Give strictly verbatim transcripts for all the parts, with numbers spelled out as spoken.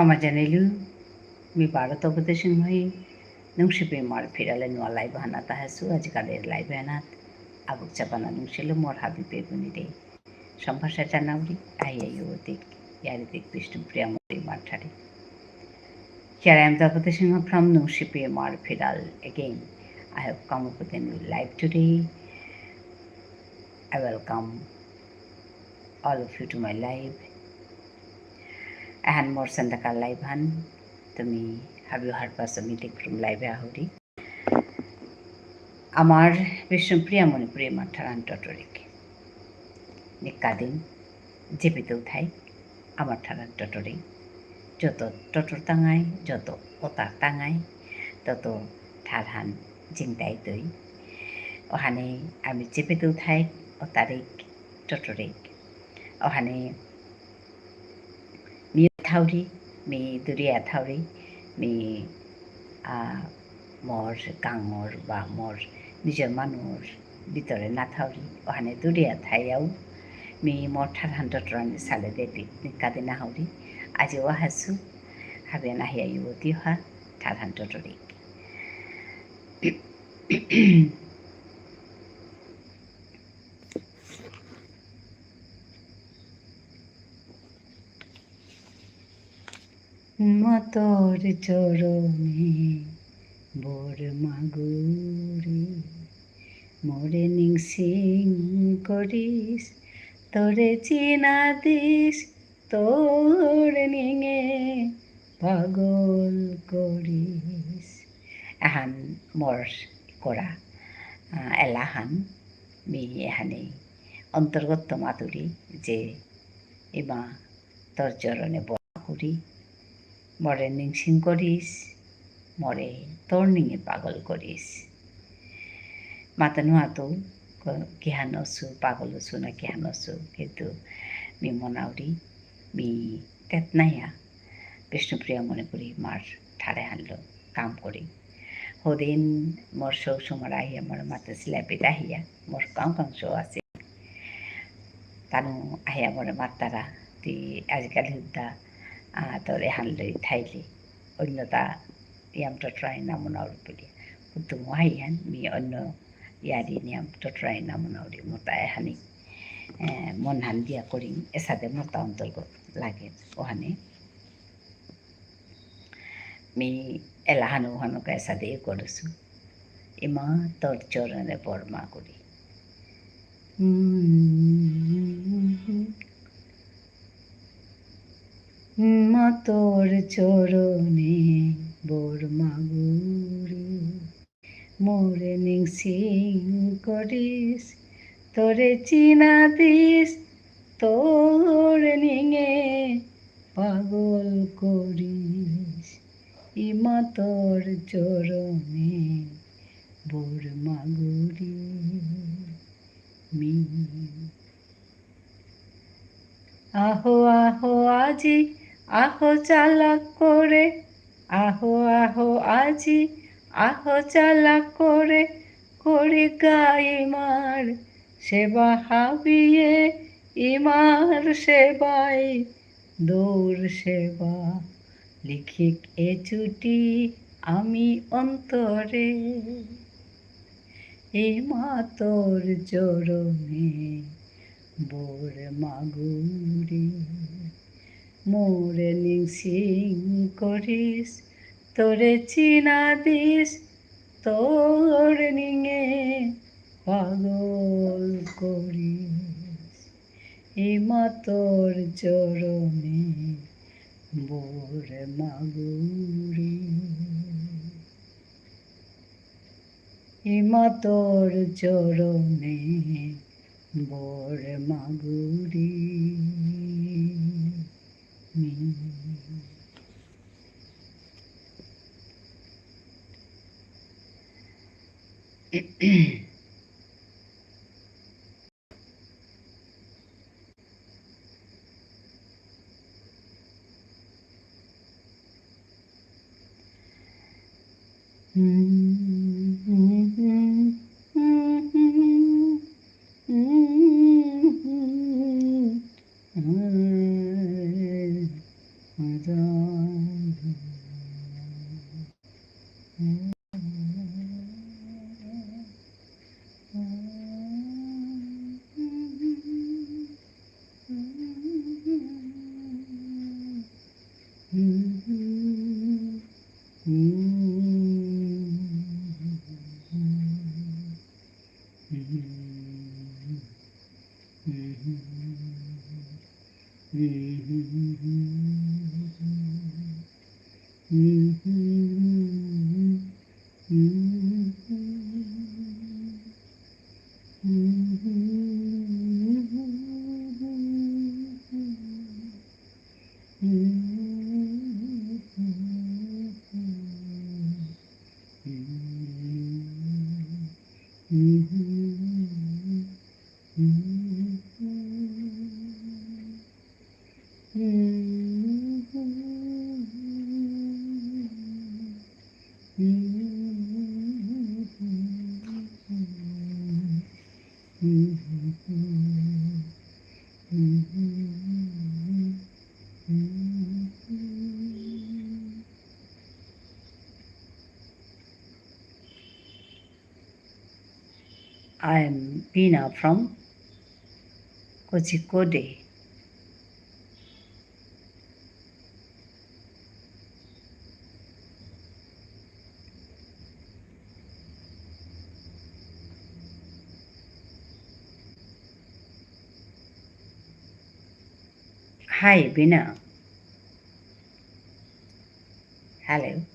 আমার জানাইলু, মি ভারত অবধি সিংহই, নুংশিপি মার ফিরালে নোয়া live হানাত আহেসু, আজিকার এর live হানাত, আবুক চাপানা নুংশিলু মোর হাবি বেবুনি রে। সম্ভাষা জানাউরি, আই আই ও দিক, ইয়ারি দিক বিষ্ণুপ্রিয়া মণিপুরী মার ঠারে। Here I am Tapati Singha from Nungshipi Mar Phiral again. I have come up with a new live today. I welcome all of you to my live. এহান মোর সন্ধ্যাকার live হান, তুমি হাবিও হারপাসো মি দিক from live এ আহুরি। আমার বিষ্ণুপ্রিয়া মণিপুরী মার ঠারহান টটরিক। নিকাদিন, যেপেতেউ থাই, আমার ঠারহান টটরিক। যত টটর তাঙাই, যত অতার তাঙাই, তত ঠারহান জিংতাইতই। অহানে আমি যেপেতেউ থাই, অতারিক, টটরিক। অহানে মি থাউরি, মি দুরিয়া থাউরি, মি, আ, মোর গাঙর বা মোর নিজর মানুর ভিতরে না থাউরি, অহানে দুরিয়া থাইয়াউ, মি মোর ঠারহান টটরানি সালে দেবি, নিকাদিন আহুরি, আজি আহেসু, হাবিয়ান আহিয়া ইউতি হা, ঠারহান টটরি। মা তোর চরণে বর মাগুরি, মোরে নিংসিং করিস, তোরে চিনা দিস, তোর নিঙে পাগল করিস। এহান মোর করা, আহ, এলাহান, মি এহানি অন্তর্গত মাতুরি যে ইমা তোর চরণে বর মাগুরি, মোরে নিংসিং করিস, মোরে তোর নিঙে পাগল করিস। মাতানু আতু ক-, কিহান অসু, পাগল অসু না কিহান অসু, কিন্তু মি মনাউরি, মি তেতনায়া, বিষ্ণুপ্রিয়া মণিপুরী মার ঠারে হানলো কাম করি। হদিন মোর সৌ সুমার আহিয়া মোর মাতে সিলাপিত আহিয়া, মোর কাউ কাউ সৌ আছে। তানু আহিয়া মোরে মাতারা, তি আজিকালি হুদ্দা, আ, তোর এহান লই থাইলি। অন্যতা ইয়াম টটরাই না মনাউরি বুলিয়া। হুদ্দু মহাইহান, মি অন্য ইয়ারি নিয়াম টটরাই না মনাউরি। মোতা এহানি, এ, মনহান দিয়া করিম, এসাদে মোতা অন্তর্গত লাগে, অহানে। মি এলাহানু হানুকা এসাদে করসু। ইমা তোর চরণে বর মাগুরি। মা তোর চরণে বর মাগুরি। মোরে নিংসিং করিস, তোরে চিনা দিস, তোর নিঙে পাগল করিস। ইমা তোর চরণে বর মাগুরি মি। আহো আহো আজি, আহো চালাক করে, আহো আহো আজি, আহো চালাক করে, করি গাই মার সেবা হাবিয়ে, ইমার সেবায় দৌর সেবা। লিখিক এ চুটি আমি অন্তরে, ইমা তোর চরণে বর মাগুরি। মোরে নিংসিং করিস, তোরে চিনা দিস, তোর নিঙে পাগল করিস। ইমা তোর চরণে বর মাগুরি। ইমা তোর চরণে বর মাগুরি। I am Bina from Kozhikode. Hi, Bina. Hello.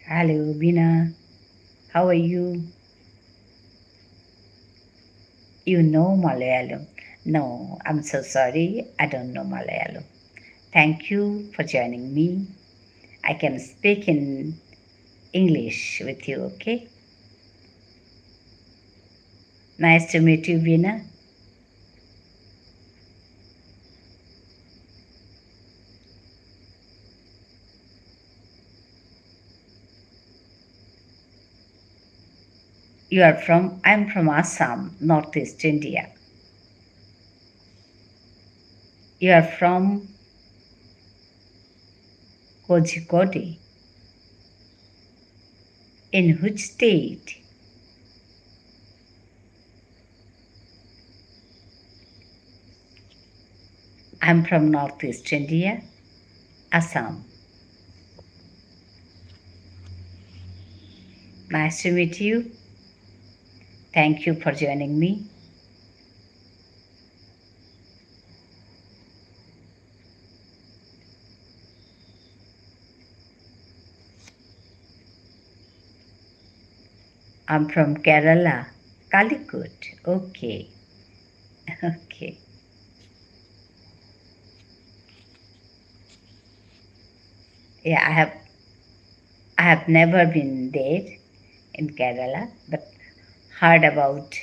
Hello, Bina. How are you? You know Malayalam? No, I'm so sorry. I don't know Malayalam. Thank you for joining me. I can speak in English with you, okay? Nice to meet you, Bina. You are from, I'm from Assam, Northeast India. You are from Kozhikode. In which state? I'm from Northeast India, Assam. Nice to meet you. Thank you for joining me. I'm from Kerala, Calicut. Okay. Okay. Yeah, I have, I have never been there in Kerala, but heard about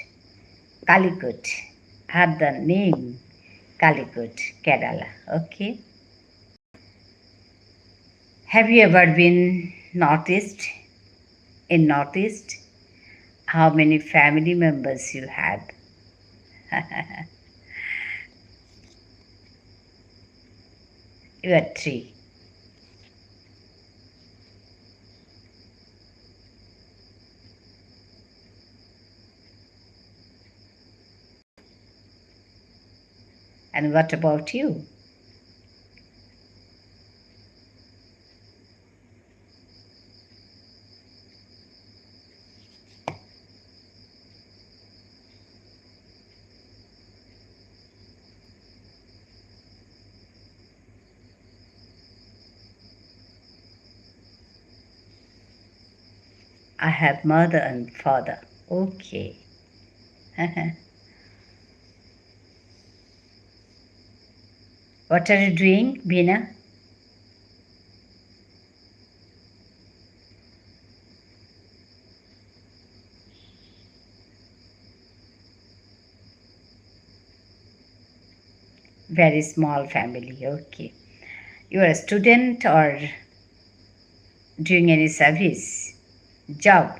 Calicut. Heard the name Calicut, Kerala. Okay. Have you ever been Northeast? In Northeast, how many family members you have? You are three. And what about you? I have mother and father. Okay. What are you doing, Bina? Very small family, okay. You are a student or doing any service, job?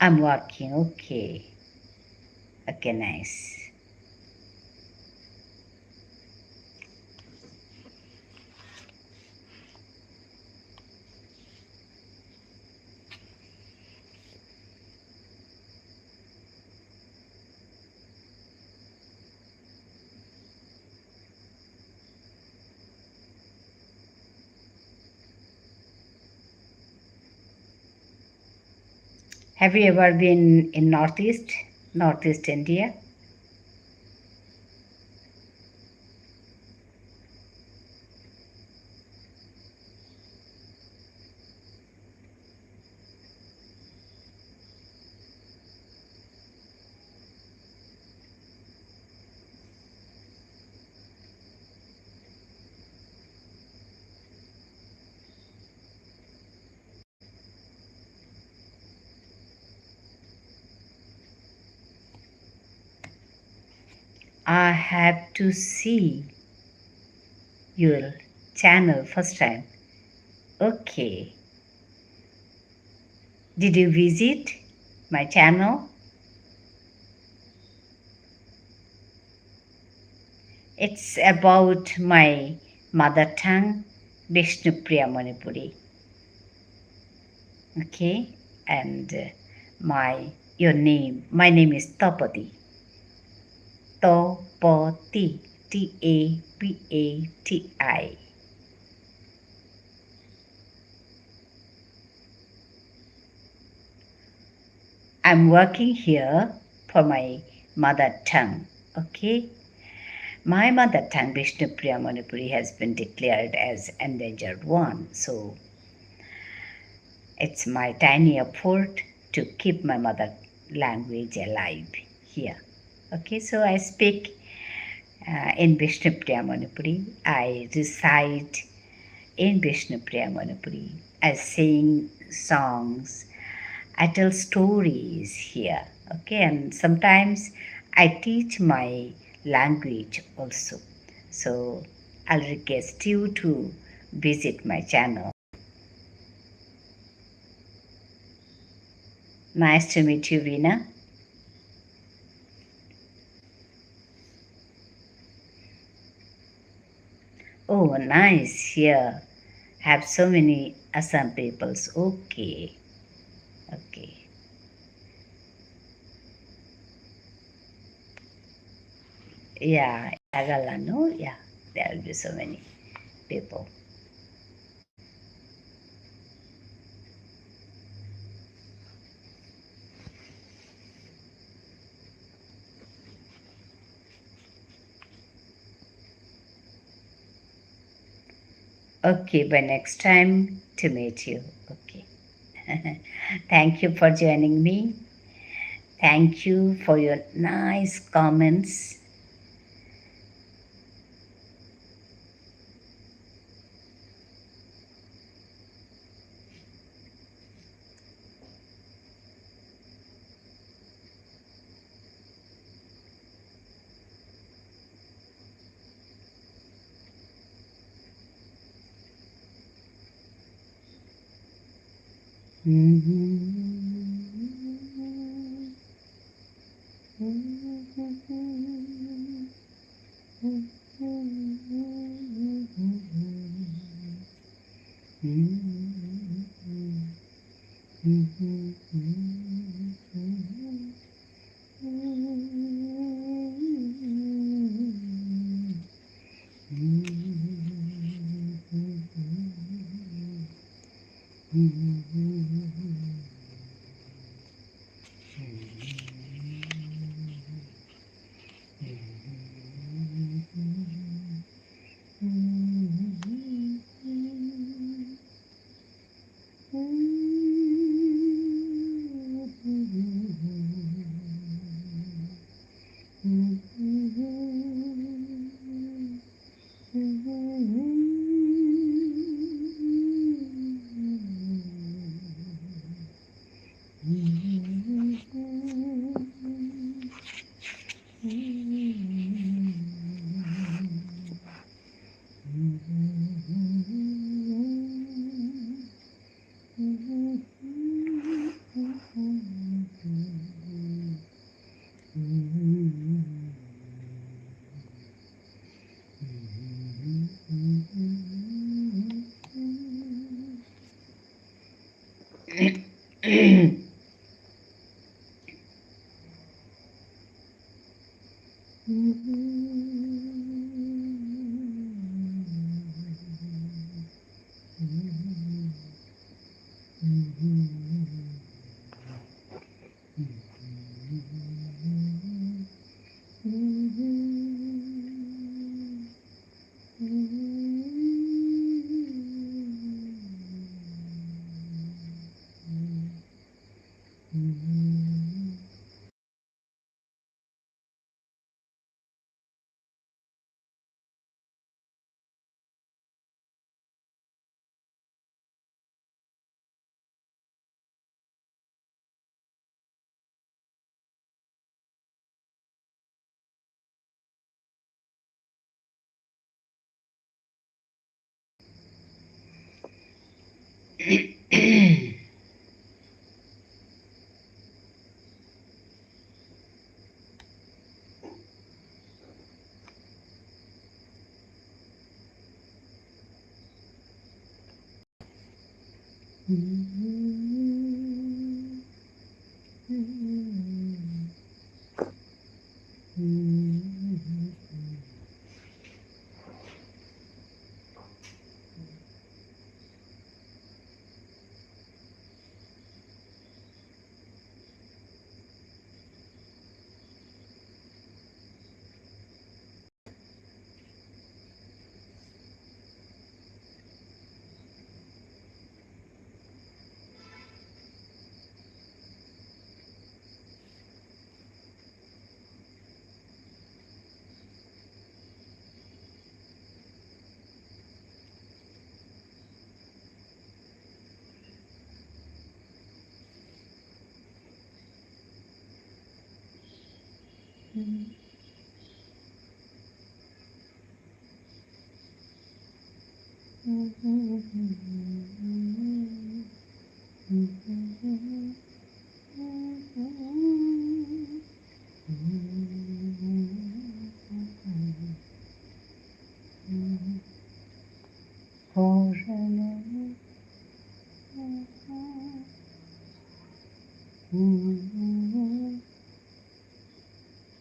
I'm working, okay. Okay, nice. Have you ever been in Northeast, Northeast India? I have to see your channel first time. Okay. Did you visit my channel? It's about my mother tongue, Bishnupriya Manipuri. Okay, and, uh, my, your name, my name is Tapati. Tapati, T A P A T I. I'm working here for my mother tongue, okay? My mother tongue, Bishnupriya Manipuri, has been declared as endangered one, so it's my tiny effort to keep my mother language alive here. Okay, so I speak, uh, in Bishnupriya Manipuri. I recite in Bishnupriya Manipuri. I sing songs. I tell stories here. Okay, and sometimes I teach my language also. So I'll request you to visit my channel. Nice to meet you, Rina. Oh, nice. Here have so many Assam peoples. Okay. Okay. Yeah, Agala, no? Yeah, there will be so many people. Okay, by next time to meet you. Okay. Thank you for joining me. Thank you for your nice comments.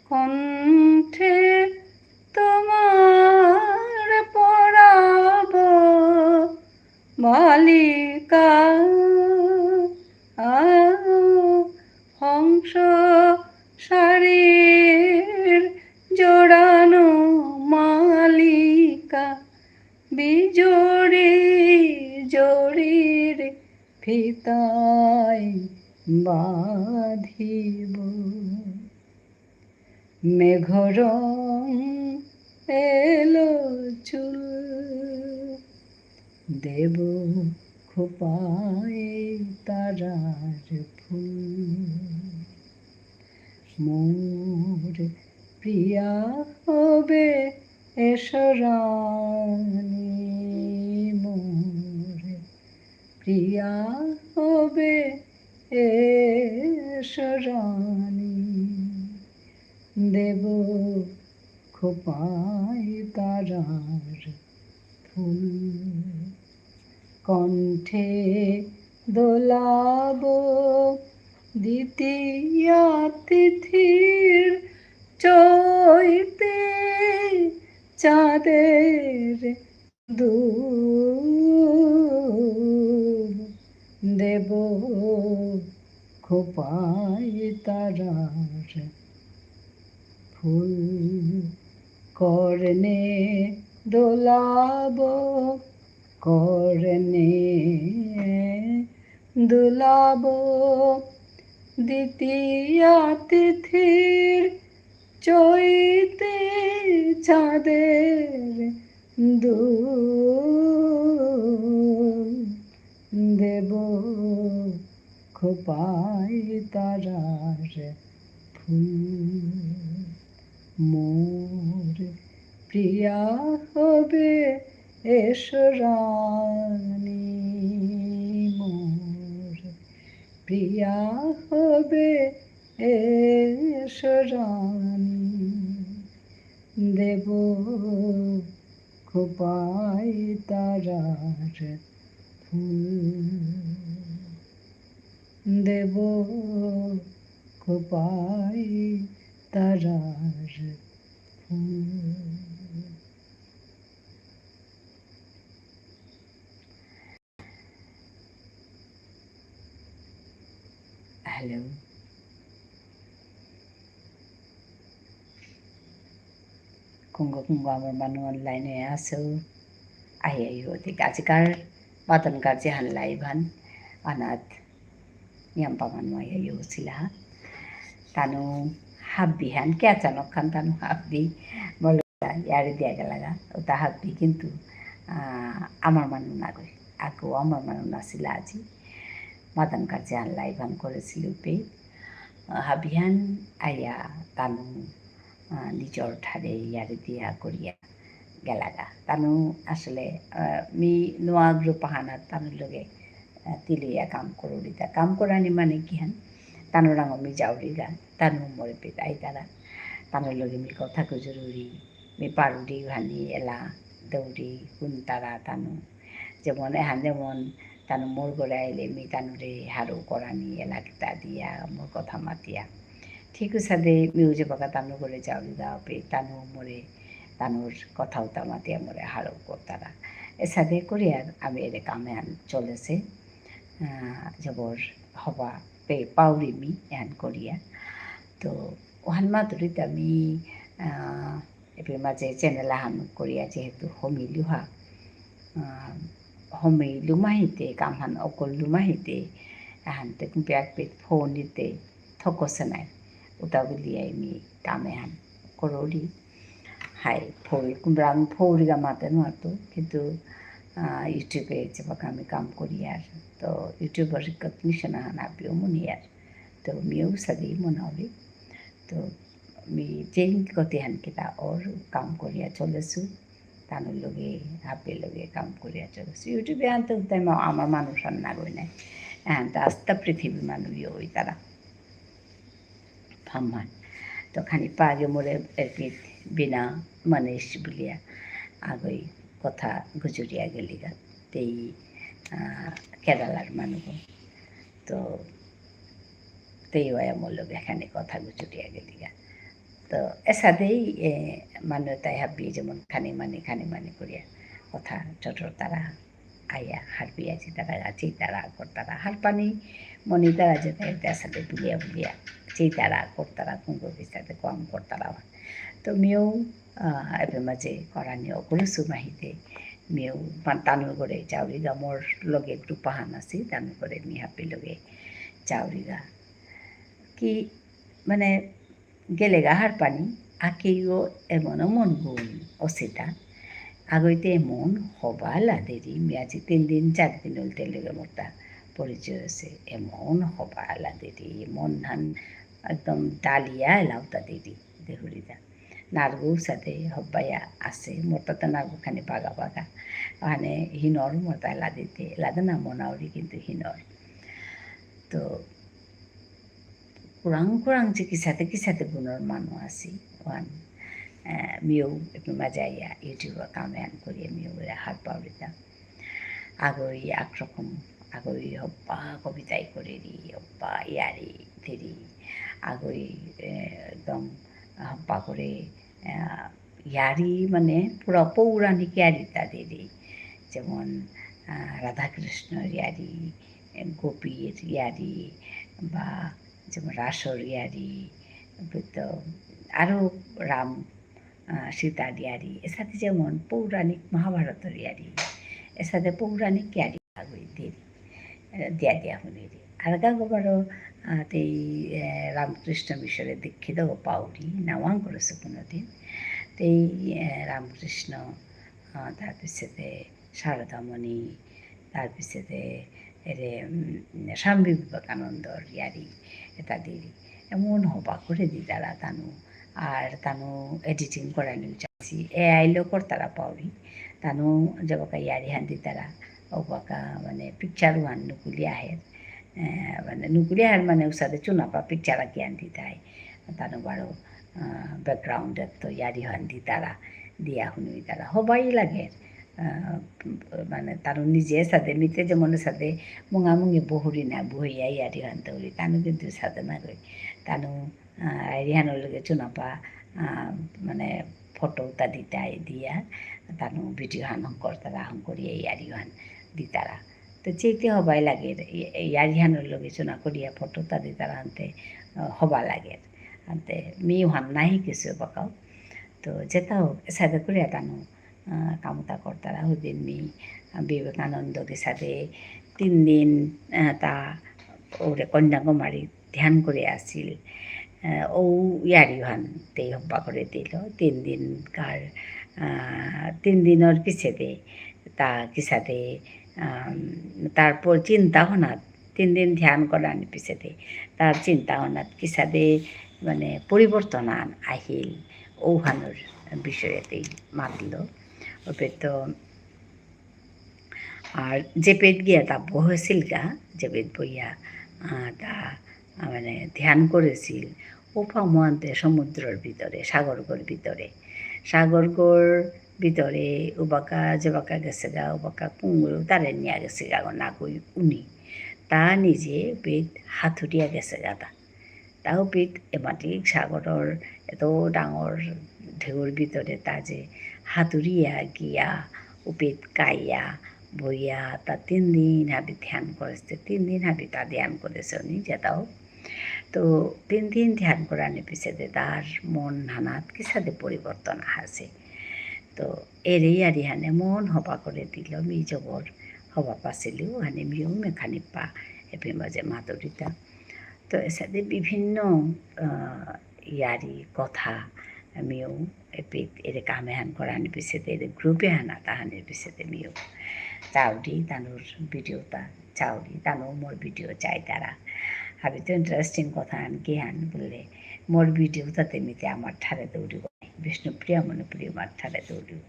কণ্ঠে তোমার পরাব মালিকা, আ, হংস শারীর জড়ানো মালিকা, বিজড়ি জড়ির ফিতায় বাঁধিব। মেঘরং এলো চুল, দেব খোপায় তারার ফুল। মোর প্রিয়া হবে এসো রানী, মোর প্রিয়া হবে এসো রানী। দেব খোপায় তারার ফুল। কণ্ঠে দোলাব দ্বিতীয়া তিথির চৈতি চাঁদের দুল। দেব খোপায় তারার ফুল। কর্ণে দোলাব, কর্ণে দোলাব দ্বিতীয়া তিথির চৈতি চাঁদের দুল। দেব খোপায় তারার ফুল। মোর প্রিয়া হবে এসো রানী, মোর প্রিয়া হবে এসো রানী। দেব খোপায় তারার ফুল। দেব খোপায় তারার ফুল। Hello. কুঙগ কুঙগ আমার মানু online এ আসো। আই আই হতে আজিকার বাতন কার্যে হান live হান আনাত নিয়াম পামান ময়া ইউসিলা। তানু হাব্বি হান কে আচানক খান তানু হাব্বি বলো ইয়ারি দিয়া গেলাগা। ওতা হাব্বি কিন্তু, আহ, আমার মানু না গই। আগো আমার মানু নাসিলা আজি। বাতন কার্যে হান live হান করেসিলু পে। আহ, হাব্বি হান আয়া তানু, আহ, নিজর ঠারে ইয়ারি দিয়া করিয়া গেলাগা। তানু আসলে, আহ, মি নোয়া group আহানাত তানুর লগে, আহ, তিলিয়া কাম করুরিতা। কাম করানি মানে কিহান? তানুরাঙ মি যাউরিগা, তানু মোরে পেত আইতারা। তানুর লগে মি কথা গুজুরুরি, মি পারুরি হানি এলা, দৌরি, হুনতারা তানু। যেমন এহান যেমন তানু মোর ঘরে আইলে মি তানুরে হারৌ করানি এলা কিতা দিয়া, মোর কথা মাতিয়া। ঠিক উসাদে মিউ যেবাকা তানু ঘরে যাউরিগা পে তানু মোরে তানুর কথা উতা মাতিয়া মোরে হারৌ করতারা। এসাদে করিয়া আমি এরে কাম এহান চলেসে, আহ, জবর হবা পে পাউরি মি এহান করিয়া। তো ওহান মাতুরিতা মি, আহ, এপে মাঝে channel আহান করিয়া যেহেতু হমিলুহা, আহ, হমিলু মাহিতে, কামহান অকরলু মাহিতে, আহানতে কুম্পিয়াক পেত phone দিতে, থকসে নাই। উতা বুলিয়া মি কাম এহান করুরি। হাই, ফৌরি, কুমরাং ফৌরিগা মাতে নুয়ারতু, কিন্তু, আহ, YouTube এ যেবাকা আমি কাম করিয়ার। তো YouTube র recognition আহান আপিও মনিয়ার। তো মিউ সাদি মনাউরি। তো মি যেইন গতি হান কিতা অর কাম করিয়া চলেসু। তানুর লগে, হাব্বির লগে কাম করিয়া চলেসু। YouTube এ আনতে উঠতে মা-, আমার মানু হান না গই নাই। এহানতে আস্তা পৃথিবী মানু ইয়ে হইতারা। ফামহান। তো খানি পাগে মোরে এরপিত বিনা মানেশ বুলিয়া আগই কথা গুজুরিয়া গেলিগা। তেই, আহ, কেরালার মানু। তো তেই ওয়া মোর লগে খানি কথা গুজুরিয়া গেলিগা। তো এসাদেই, এ, মানু তাই হাব্বি যেমন খানি মানি, খানি মানি করিয়া কথা চটর তারা। আয়া, হারপিয়া চিতারা, চিতারা করতারা, হারপানি মনিতারা যেতা এতা সাথে বুলিয়া বুলিয়া, চিতারা করতারা, কুঙ্গ বিস্তাতে কম করতারা। তো মিউ, আহ, এপে মাঝে করানি অকরুসু মাহিতে, মিউ পান তানুর ঘরে যাউরিগা মোর লগে group আহান আসি, তানুর ঘরে মি হাব্বি লগে যাউরিগা। কি, মানে, গেলেগা হারপানি, আকেইও এমন মন গুণ অসিতা। আগইতে এমন হবা লাদেরি, মি আজি তিন দিন, চার দিন হইল তেল লগে মোরতা পরিচয় আছে। এমন হবা লাদেরি, মন হান একদম ডালিয়া এলাউতা দেরি, দেহুরিতা। নারগু সাথে হব্বাইয়া আছে, মোরতা তো নারগু খানি বাগা বাগা। ওখানে হিনর মোরতা লাদিতে, লাদে না মনাউরি কিন্তু হিনর। তো কুরাং কুরাং যে কিসাতে কিসাতে গুণর মানু আসি, ওহান, আহ, মিউ এপে মাঝে আইয়া YouTube কাম এহান করিয়া মিউ এরে হারপাউরিতা। আগই একরকম, আগই হব্বা কবিতাই করেরি, হব্বা ইয়ারি দেরি, আগই, এ, একদম হব্বা করে, আহ, ইয়ারি মানে পুরা পৌরাণিক ইয়ারিতা দেরি। যেমন, আহ, রাধাকৃষ্ণর ইয়ারি, এ, গোপীর ইয়ারি, বা যেমন রাসর ইয়ারি, তো আরো রাম, আহ, সীতার ইয়ারি, এসাদে যেমন পৌরাণিক মহাভারতর ইয়ারি, এসাদে পৌরাণিক ইয়ারি আগই দেরি, আহ, দিয়া দিয়া হুনিরি। আর গা গো বারো, আহ, তেই, আহ, রামকৃষ্ণ মিশরে দীক্ষিত গো পাউরি, নাওয়াং করেসু কোনোদিন। তেই, আহ, রামকৃষ্ণ, আহ, তার পিছেতে শারদামণি, তার পিছেতে এরে, উম, স্বামী বিবেকানন্দর ইয়ারি এতা দেরি। এমন হবা করে দিতারা তানু। আর তানু editing করানিউ চাইসি। AI লো করতারা পাউরি। তানু যেবাকা ইয়ারি হান দিতারা, ওবাকা মানে picture ওহান নুকুলি আহের। এ, মানে নুকুলি আহের মানে উসাদে চুনাপা picture আকি হান দিতাই। তানু বারো, আহ, background এ তো ইয়ারি হান দিতারা, দিয়া হুনুইতারা। হবাই লাগের। আহ, মানে তানু নিজে সাদে, মিতে যেমন সাদে মুঙামুঙি বহুরি না, বহিয়া ইয়ারি হান তৌরি, তানু কিন্তু সাদে না গই। তানু, আহ, ইয়ারি হানর লগে চুনাপা, আহ, মানে ফটো তা দিতাই দিয়া, তানু ভিডিও হান হঙকরতারা, হঙকরিয়া ইয়ারি হান দিতারা। তো চেইতে হবাই লাগে, ইয়ারি হানর লগে চুনা করিয়া ফটো তা দিতারা আনতে, আহ, হবা লাগে। আনতে মি হান নাহি কিছু বাকাও। তো যেটা হোক, সাদে করিয়া তানু আহ, কামতা করতারা। ওদিন মি, আহ, বিবেকানন্দ গেসাদে তিন দিন, আহ, তা ওরে কন্যাকুমারী ধ্যান করে আসিল। আহ, ও ইয়ারি হান তেই হব্বা করে দিল। তিন দিনকার, আহ, তিন দিনর পিছেদে তা কিসাদে, আম, তারপর চিন্তা হনাত তিন দিন ধ্যান করানি পিছেদে তার চিন্তা ভাবনাত কিসাদে মানে পরিবর্তন আন আহিল, ওহানর বিষয়েতেই মাতলো। ওপে তো আর যেপেত গিয়া তা বহেসিলগা, যেপেত বইয়া, আহ, তা, আহ, মানে ধ্যান করেসিল, ওপা মহান্তে সমুদ্রর ভিতরে, সাগরগর ভিতরে, সাগরগর ভিতরে উবাকা যেবাকা গেসেগা, উবাকা কুঙগই তারে নিয়া গেসেগা গো নাগই উনি। তা নিজে পিত হাতুরিয়া গেসেগা তা। তাও পিত এমাটিক সাগরর এত ডাঙর ঢেউর ভিতরে তা যে হাতুরিয়া গিয়া, উপিত কাইয়া, বইয়া, তা তিন দিন হাবি ধ্যান করেসে, তিন দিন হাবি তা ধ্যান করেসে উনি যেতাও। তো তিন দিন ধ্যান করানি পিছেদে তার মন হানাত কিসাদে পরিবর্তন আহাসে। তো এরে ইয়ারি হানে মন হবা করে দিল, মি জবর হবা পাসিলু, হানে মিউ মেখানি পা এপি মাঝে মাতুরিতা। তো এসাদে বিভিন্ন, আহ, ইয়ারি কথা মিউ এপি এরে কামে হান করানি পিছেদে, এরে গ্রুপে হানা তাহানি পিছেদে মিউ চাউরি তানুর ভিডিও তা চাউরি, তানু মোর ভিডিও চাইতারা। হাবি তো interesting কথা আন কি হান বুললে, মোর ভিডিও তাতে মিতে আমার ঠারে দৌড়িব, বিষ্ণুপ্রিয়া মণিপুরী আমার ঠারে দৌড়িব।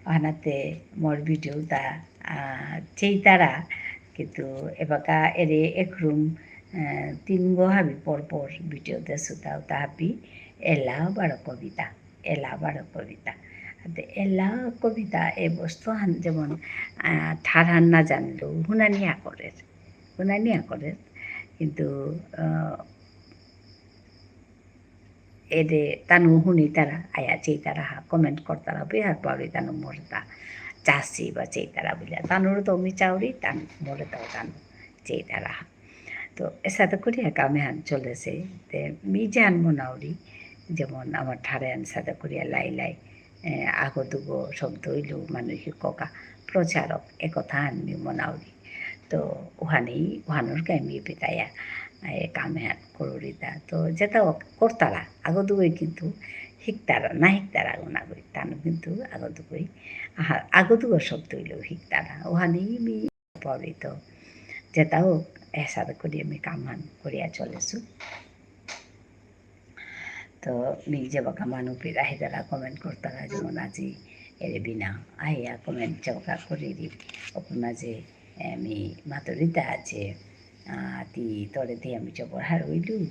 আনাতে মোর ভিডিও তা, আহ, চেইতারা, কিন্তু এবাকা এরে একরুম, আহ, তিন গো হাবি পর পর ভিডিও দেসুতা, তা হাবি এলা বারো কবিতা। এলা বারো কবিতা। আতে এলা কবিতা এ বস্তু হান যেমন, আহ, ঠারহান না জানলেও হুনানি আকরের। হুনানি আকরের। কিন্তু, আহ, এরে তানু হুনিতারা, আয়া চেইতারা হা, comment করতারা, বিহার পাউরি তানু মোরতা চাসি বা চেইতারা বুলিয়া। তানুর তো মি চাউরি, তান মোরতাও তানু চেইতারা হা। তো এসাদে করিয়া কামে হান চলেসে। তে মি জান মনাউরি, যেমন আমার ঠারে আন সাদে করিয়া লাই লাই, এ, আগো দুগো শব্দ হইল মানুষ ককা প্রচারক, এ কথা আন মি মনাউরি। তো ওহানেই, ওহানোর কা মি পিতায়া, এ, কামে হান করুরিতা। তো যেতা করতারা, আগো দুগোই কিন্তু হিকতারা, না হিকতারা গো না গই, তানু কিন্তু আগো দুগোই, আহা, আগো দুগো শব্দ হইল হিকতারা। ওহানেই মি পরে তো যেতাও এসাদে করি আমি কামহান করিয়া চলেসু। তো মি যেবাকা মানু পিত আহিতারা comment করতারা, যেমন আজি এরে বিনা আহিয়া comment যেবাকা করিরি, ওপর মাঝে, এ, মি মাতুরিতা আছে, আহ, তি তোরে দি আমি জবর হারৌ ইলু,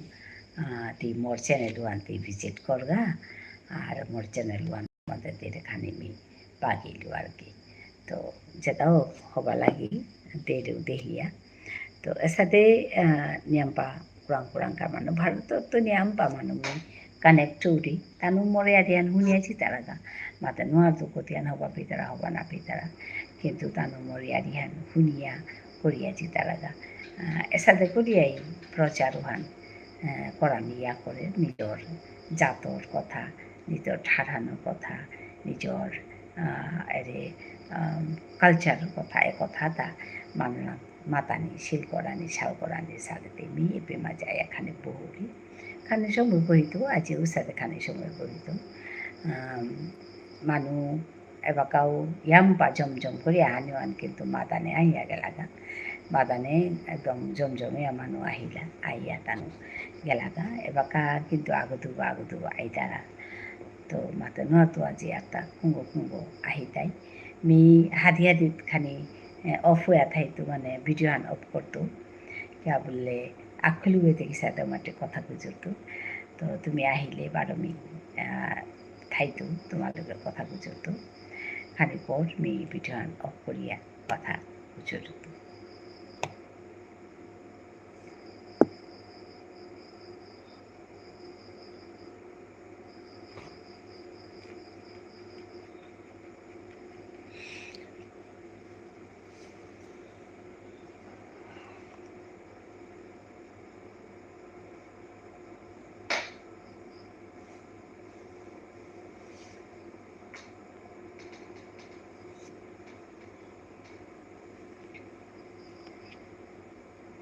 আহ, তি মোর channel ওহান তি visit করগা, আর মোর channel ওহান মতে তেরে খানি মি পাগিলু আর কি। তো যেতাও হবা লাগি তেরেও দেহিয়া। তো এসাদে, আহ, নিয়ামপা কুরাং কুরাং কা মানু, ভারতত তো নিয়ামপা মানু মি connect হউরি। তানু মোরে ইয়ারিহান হুনিয়া চিতারাগা। মাতে নুয়ার তো কতিয়ান হবা পিতারা, হবা না পিতারা। কিন্তু তানু মোরে ইয়ারিহান হুনিয়া করিয়া চিতারাগা। আহ, এসাদে করিয়াই প্রচার ওহান, আহ, করানি ইয়া করে নিজর জাতর কথা, নিজর ঠারহানর কথা, নিজর, আহ, এরে, আহ, culture কথা, এ কথা তা মানু মাতানি, শিল করানি, শাল করানি, সালেতে মি এপে মাঝে আয়া খানি বহুরি। খানি সময় বহিত, আজি উসাদে খানি সময় বহিত। আম, মানু এবাকাও ইয়াম্পা জমজম করি আহানি ওহান কিন্তু মাদানে আইয়া গেলাগা। মাদানে একদম জমজমে মানু আহিলা, আইয়া তানু গেলাগা। এবাকা কিন্তু আগো দুগো, আগো দুগো আইতারা। তো মাতে নুয়ারতু আজি আত্তা কুঙগ কুঙগ আহিতাই। মি হাদি হাদি খানি, এ, off হইয়া থাইতু মানে video হান off করতু। কিয়া বুললে, আখুলি হইতে কিসাদে মাতে কথা গুজরতু। তো তুমি আহিলে বারো মি, আহ, থাইতু, তোমার লগে কথা গুজরতু। খানি পর মি video হান off করিয়া কথা বুঝুরি।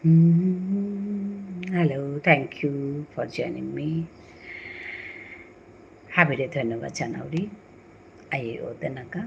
Hmm, hello, thank you for joining me. হাবিরে ধন্যবাদ জানাউরি। আইয়ে ও দেনাকা।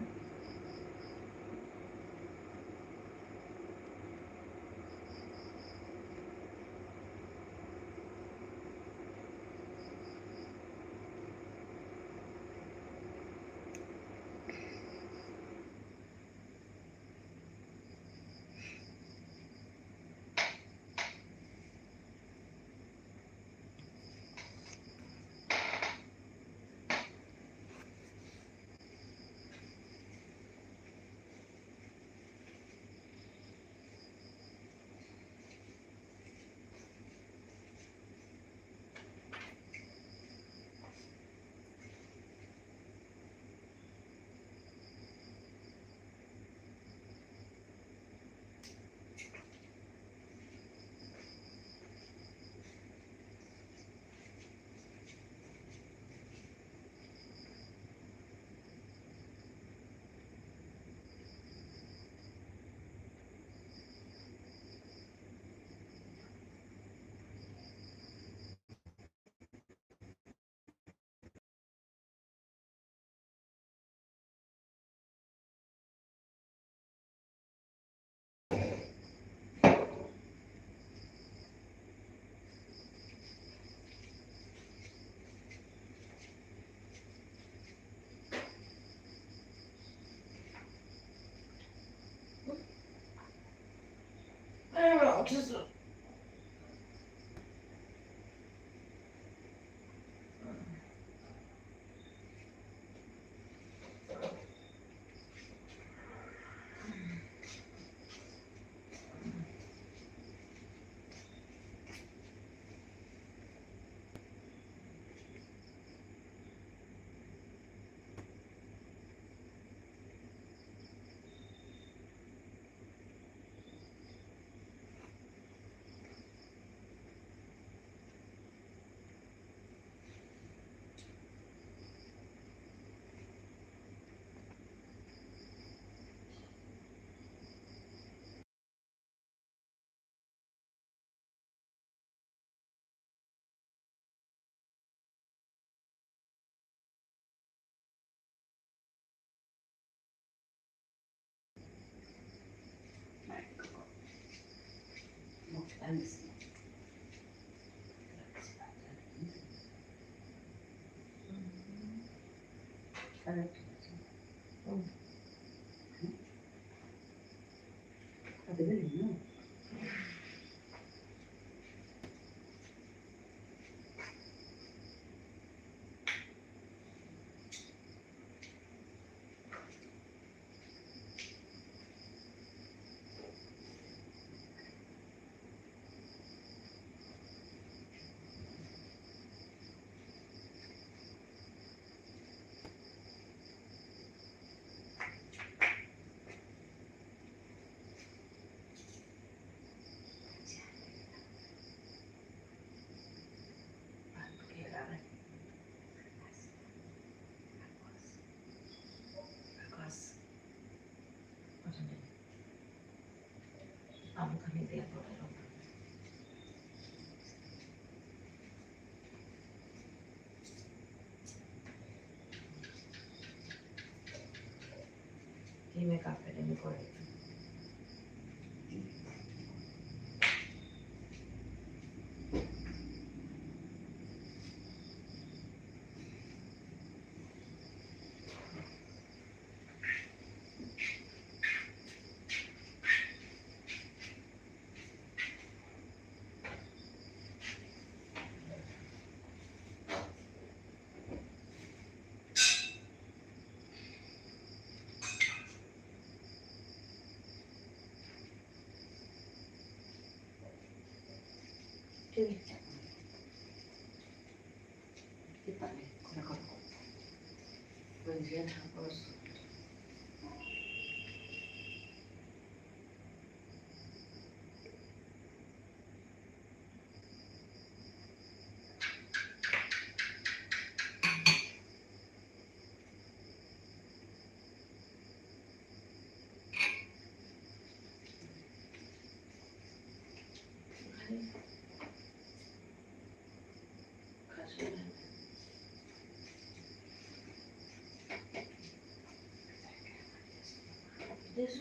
Des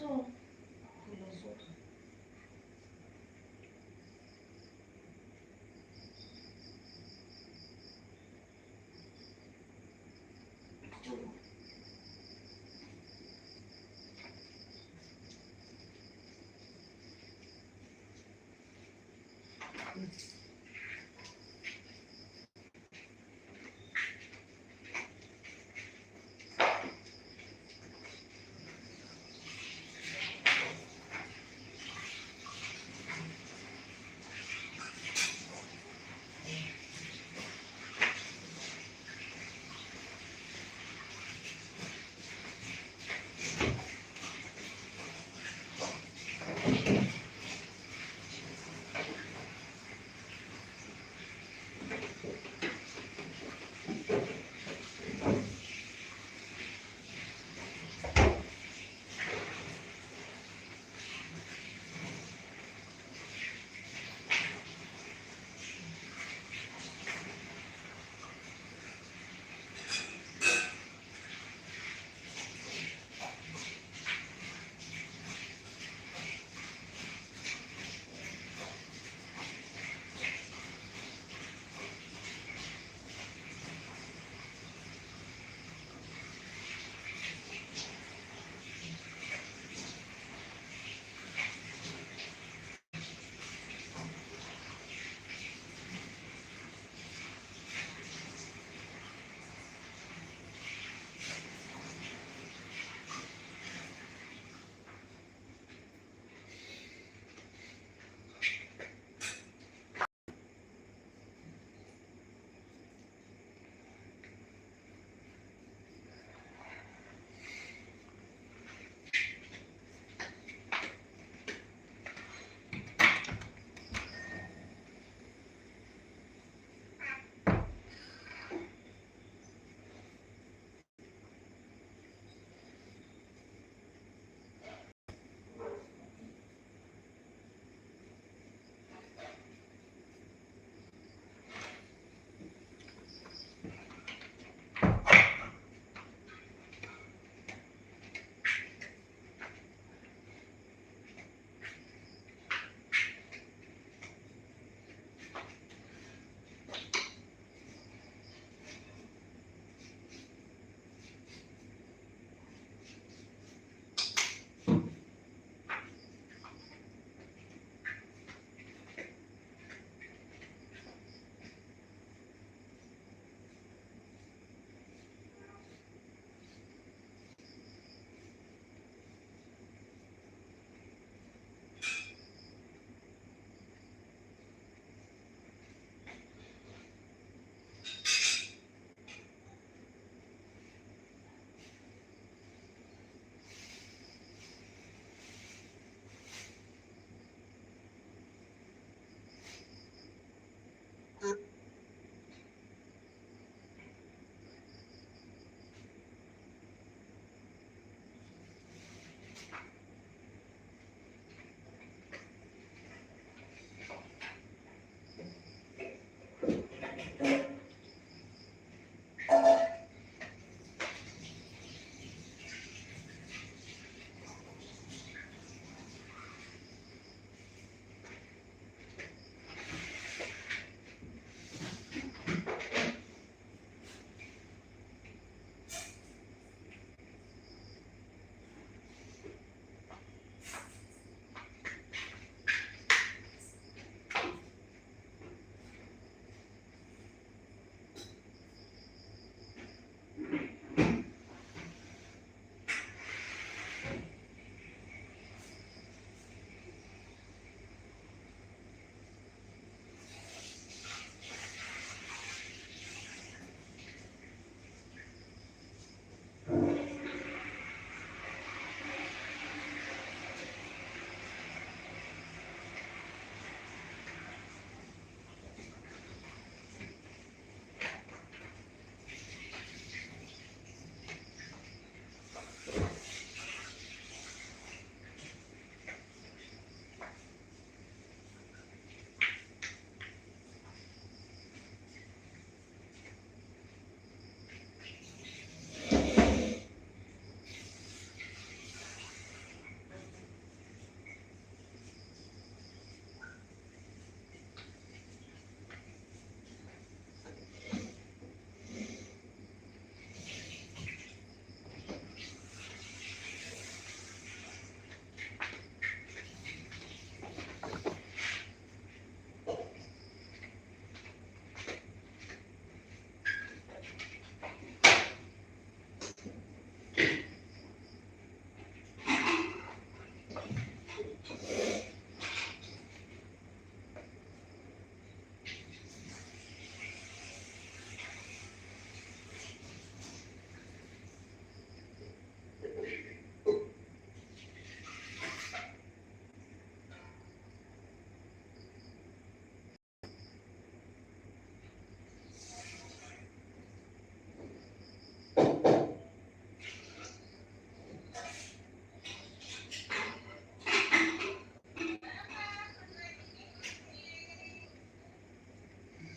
autres. Pour les autres.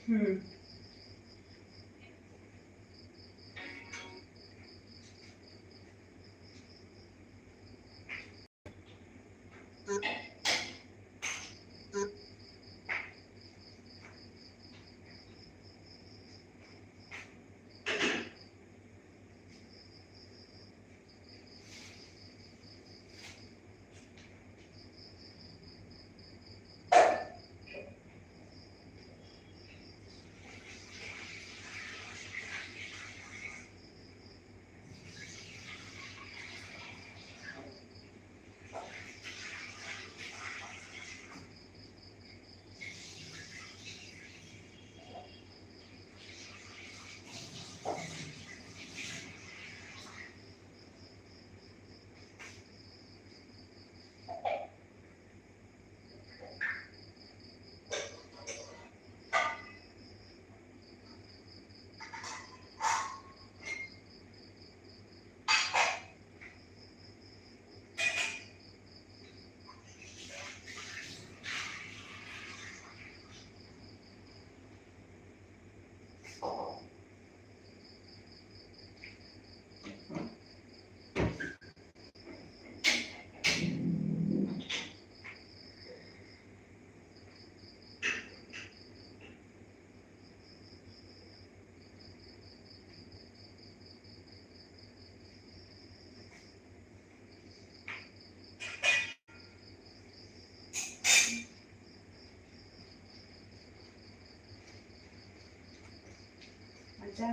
হুম। আচ্ছা।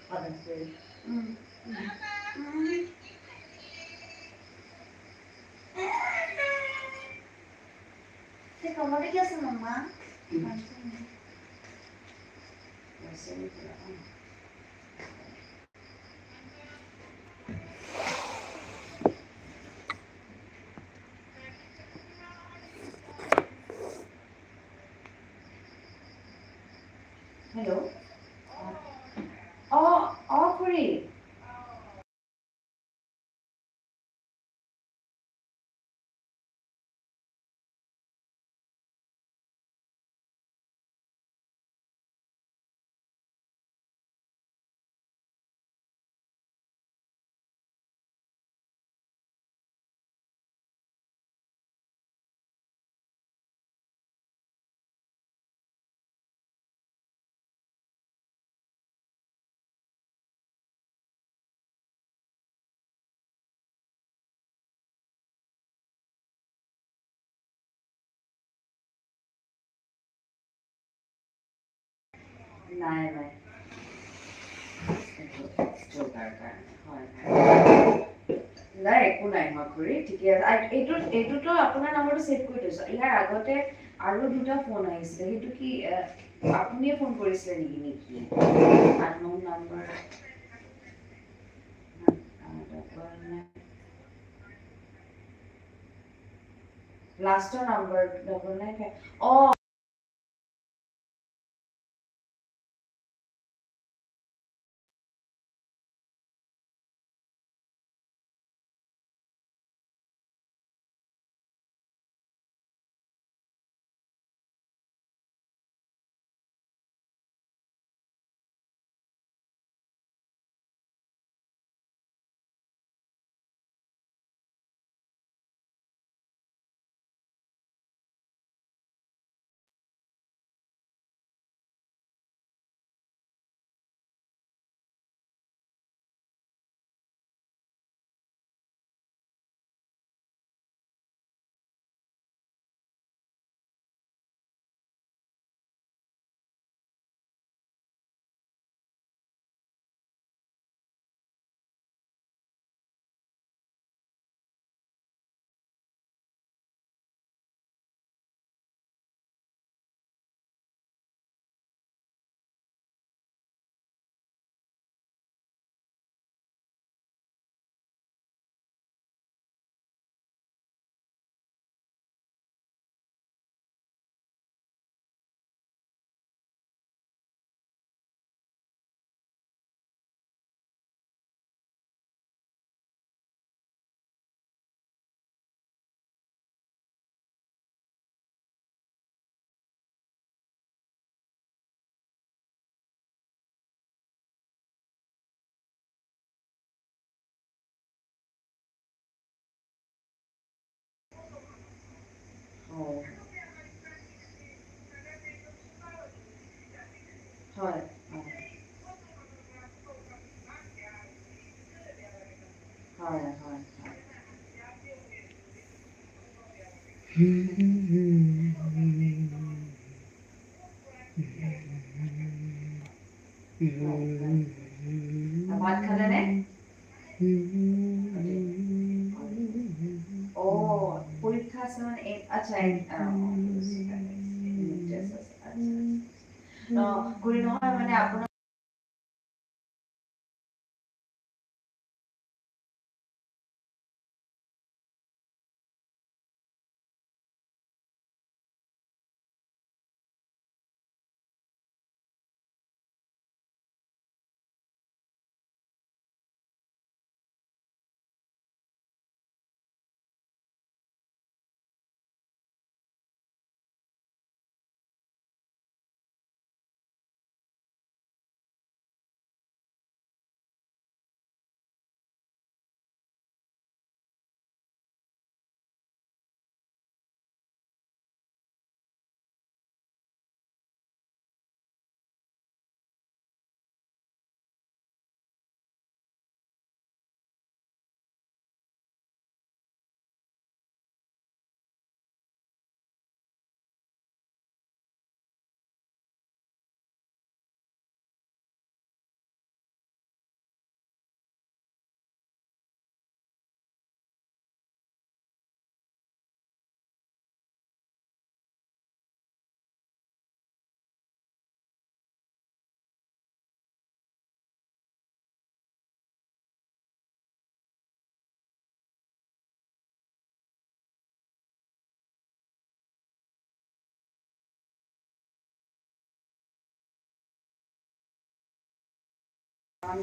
Honestly. Mm. Mm. Mm. Teka, mali kasi, mama. Mm. Ay, sige. Ay, sige, teka. Hello? অ, অ, খুৰী। নাই, নাই। নাই, একো নাই, মই খুৰী, ঠিকে আছে। আ, এইটো, এইটোতো আপোনাৰ নম্বৰটো ছেভ কৰি থৈছো। ইয়াৰ আগতে আৰু দুটা ফোন আহিছিলে, সেইটো কি, আ, আপুনিয়ে ফোন কৰিছিলে নেকি, নেকি? Unknown number. লাষ্টৰ নাম্বাৰ ডাবল নাইন ফাইভ। অ, ভাত খালে নে? ও, পরীক্ষা আছে মানে, এ, আচ্ছা, এ, আ, টেস্ট আছে, আচ্ছা, আচ্ছা। তো, করি নহয় মানে আপোনাৰ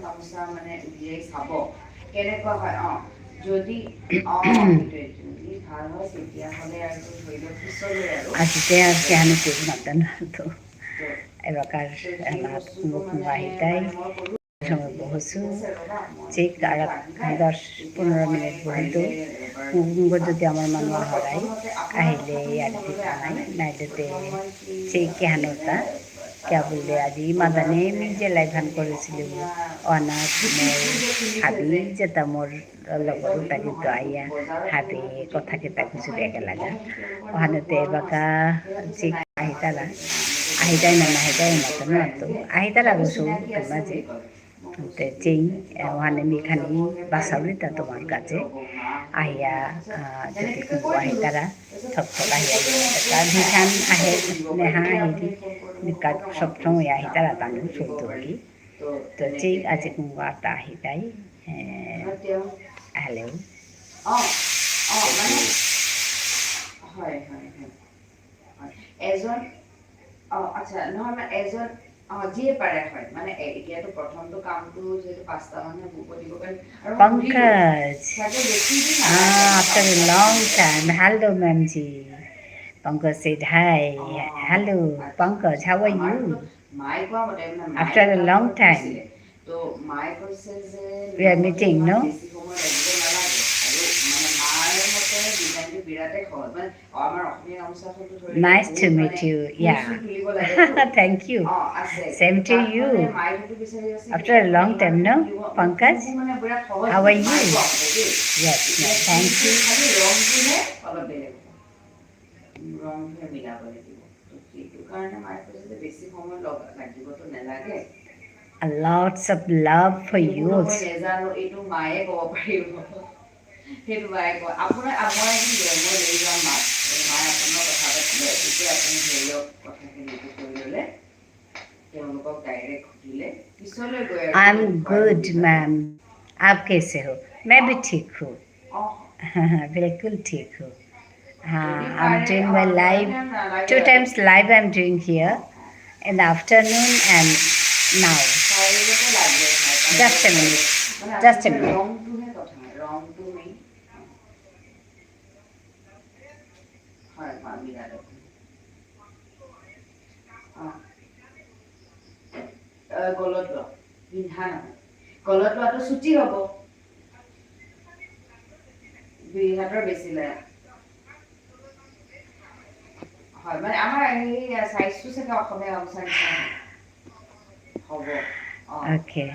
গামোচা মানে উলিয়াই চাব, কেনেকুৱা হয়। অ, যদি, অ, সেইটোৱে, যদি ভাল হয়, তেতিয়াহ'লে আৰু ধৰি লওক পিছলৈ আৰু। Así sea, sean ustedes matando todo. এবাকার আমার কুঙগ আহিতাই। সময় বহুসু, চেক আরাক দশ পনেরো মিনিট বহুতু, কুঙগ যদি আমার মানু আহরাই, আহিলে ইয়ার দিতা নাই, নাইলে তে চেক কে হানতা, কিয়া বুললে আজি মাদানে মি যে লাইভ হান করেসিলু, অহানাত মোর হাবি যেতা মোর লগর উতা কিন্তু আয়া, হাবি কথা কিতা খুচুরিয়া গেলাগা। অহানাত এবাকা চেক আহিতারা, আহিতাই না, আহিতাই না, তো না তো, আহিতারা গো সৌ, তোমার যে, তে চেই, এ, অহানে মি খানি বাসাউরিতা তোমার কাছে, আহিয়া, আ, যদি কুঙগ আহিতারা, থক থক আহিয়া, ইয়ে, তা ভিখান আহে, নেহা আহিরি, নিকা সব সময় আহিতারা তানু সৌদুগি। তো চেই আজি কুঙগ আতা আহিতাই, এ, hello। অ, অ, মানে, হয়, হয়, হয়। হয়। এজন, অ, আচ্ছা, নহয়, মানে, এজন, অ, যিয়ে পাৰে, হয়। মানে, এ-, এতিয়াতো প্ৰথমটো কামটো যিহেতু পাঁচটা মানুহে বুক দিব পাৰিম। আৰু পংকজ। চাগে বেছি দিন নালাগে। Ah, after a long time. Hello, ma'am ji. Pankaj said hi. অ, hello, আচ্ছা। Pankaj, how are you? আমাৰতো মায়ে কোৱা মতে, মানে, মায়ে After a long time. কৈছিলে। তো মায়ে কৈছে যে We are meeting, no? বেছি সময় লাগিব নালাগে। আৰু মানে মাৰ মতে ডিজাইনটো বিৰাটেই সহজ। মানে, অ, আমাৰ অসমীয়া গামোচাখনতো ধৰি লওক Nice to বহুত meet মানে you. Yeah. ফুল চুল তুলিব লাগে তো। Thank you. অ, আছে। Same to you. তাত মানে মায়ে সেইটো বিচাৰি আছে কি After a long time, no? Pankaj? কোনটো মানে বিৰাট সহজ How are বুলি মায়ে you? কোৱা মতে দেই। Yes, এতিয়া yes, thank কিন্তু you. খালি ৰংটোহে অলপ বেলেগ হ'ব। ৰংটোহে মিলাব লাগিব। তো সেইটো কাৰণে মায়ে কৈছে যে বেছি সময় লগ-, লাগিবতো নালাগে। A lots of love for you also. মই নেজানো, এইটো মায়ে ক'ব পাৰিব। সেইটো মায়ে কয়। আপোনাৰ, আ, মই এদিন লৈ, মই লৈ যাম মাক। মায়ে আপোনাৰ কথা পাতিলে, তেতিয়া আপুনি ধৰি লওক কথাখিনি এইটো কৰি ল'লে। তেওঁলোকক ডাইৰেক্ট সুধিলে, পিছলৈ গৈ আৰু I'm good, ma'am। आप कैसे हो? मैं भी ठीक हूँ। बिल्कुल ठीक हूँ। हाँ, I'm doing my live। Two times live I'm doing here, in the afternoon and now। Just a minute, just a minute। হয়, মা, বিৰাট। অ। এ, গলত লোৱা। পিন্ধা নহয়। গলত লোৱাটো চুটি হ'ব। দুই হাতৰ বেছি লয়। হয়, মানে আমাৰ এই চাইজটো চাগে অসমীয়া গামোচা নিচিনা হ'ব। অ। Okay।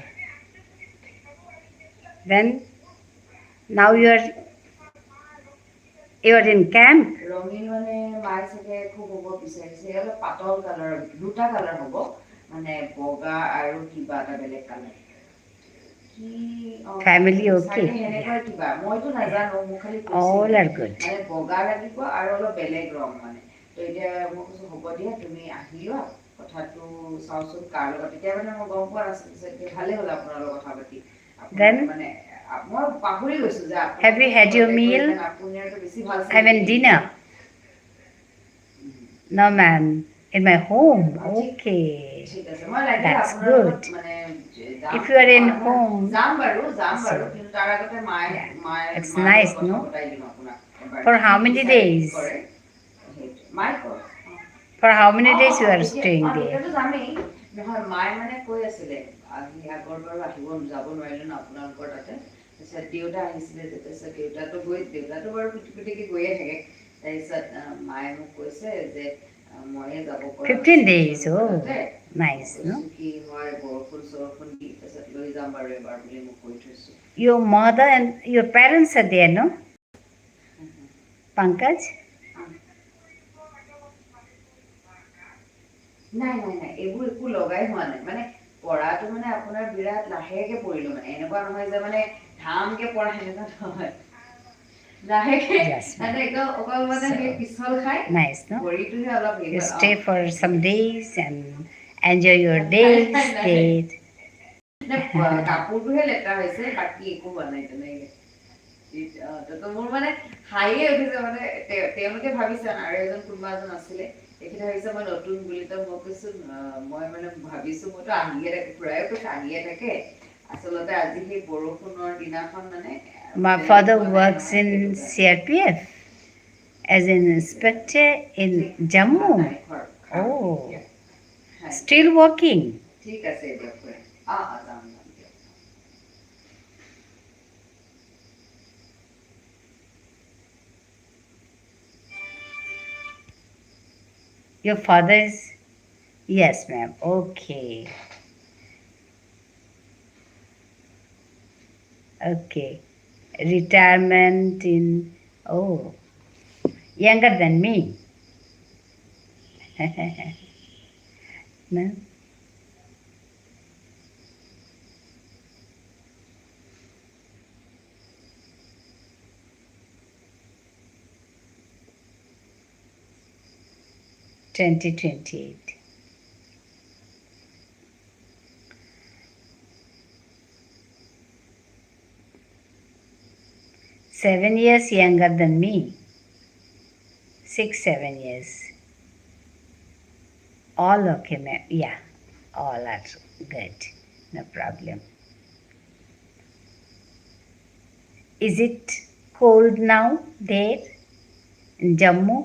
Then, now you are You are in camp? ৰঙীন মানে মায়ে চাগে খুব হ'ব বিচাৰিছে, অলপ পাতল কালাৰ, দুটা কালাৰ হ'ব, মানে বগা আৰু কিবা এটা বেলেগ কালাৰ। কি, অ, family okay? চাগে সেনেকুৱা কিবা, মইতো নাজানো, মোক খালি কৈছে। All are good. মানে বগা লাগিব আৰু অলপ বেলেগ ৰং মানে। তো এতিয়া মই কৈছো, "হ'ব দিয়া, তুমি আহি লোৱা, কথাটো চাওচোন কাৰ লগত।" তেতিয়া মানে মই গম পোৱা নাছিলো যে এতিয়া ভালেই হ'ল আপোনাৰ লগত কথা পাতি। আপোনাৰ then মানে, আ, মই পাহৰি গৈছো যে আপুনি have you had your meal? আপুনি আৰু তো বেছি ভাল I mean, dinner? No, ma'am. In my home. Okay. ঠিক আছে। মই লাগিলে that's আপোনাৰ লগত good. মানে যে যাম। If you are in home, যাম বাৰু, যাম বাৰু, so, কিন্তু তাৰ আগতে মায়ে, yeah, মায়ে, it's মাৰ nice, লগত কথা no? পতাই দিম আপোনাক এবাৰ। For how many days? কি decide কৰে? সেইটোৱে। মায়ে কয়। For how many days you are staying there? অ, তেতিয়াতো যামেই। নহয়, মায়ে মানে কৈ আছিলে, "আমি আগৰ বাৰো আহিব, যাব নোৱাৰিলো ন আপোনালোকৰ তাতে।" তাৰপিছত দেউতা আহিছিলে যে, তাৰপিছত দেউতাতো গৈ, দেউতাতো বাৰু পিটি-, পিটিকে গৈয়ে থাকে। তাৰপিছত, আহ, মায়ে মোক কৈছে যে, আহ, ময়ে যাব পৰা fifteen নাছিলো days, oh, তাতে। Nice, no? কৈছো, "কি হয়, বৰষুণ-চৰষুণ দি, তাৰপিছত লৈ যাম বাৰু এবাৰ" বুলি মই কৈ থৈছো। Your mother and your parents are there, no? Pankaj? নাই, নাই, নাই, এইবোৰ একো লগাই হোৱা নাই। মানে, পৰাটো মানে আপোনাৰ বিৰাট লাহেকে পৰিলো, মানে, এনেকুৱা নহয় যে, মানে, ধামকে পৰা, সেনেকুৱা নহয়। লাহেকে, yes, ma'am, মানে, একদম অকল, মানে, সেই পিছল খাই, nice, no? ভৰিটোহে অলপ হেৰি হয়। You stay for some days and enjoy your days there. নাই, নাই, নাই। নে, প-, কাপোৰটোহে লেতেৰা হৈছে, বাকী একো হোৱা নাই তেনেকে। ইত-, অ, তো, তো মোৰ মানে হাঁহিয়ে উঠিছে, মানে, তে-, তেওঁলোকে ভাবিছে, আৰু এজন কোনোবা এজন আছিলে, তেখেতে ভাবিছে মই নতুন বুলি, তো মই কৈছো, "অ, মই মানে ভাবিছো, মইতো আহিয়ে থাকে", খুৰাইও কৈছে, "আহিয়ে থাকে।" আচলতে আজি সেই বৰষুণৰ দিনাখন মানে, my father works in C R P F as an inspector in Jammu. Oh, still working. ঠিক আছে, দিয়ক, খুৰা। অ, অ, যাম, যাম, দিয়ক। Your father is? Yes, ma'am. Okay. Okay. Retirement in, oh, younger than me. No? Twenty twenty-eight. Seven years younger than me. Six, seven years. All okay, ma'am. Yeah, all are good. No problem. Is it cold now there in Jammu?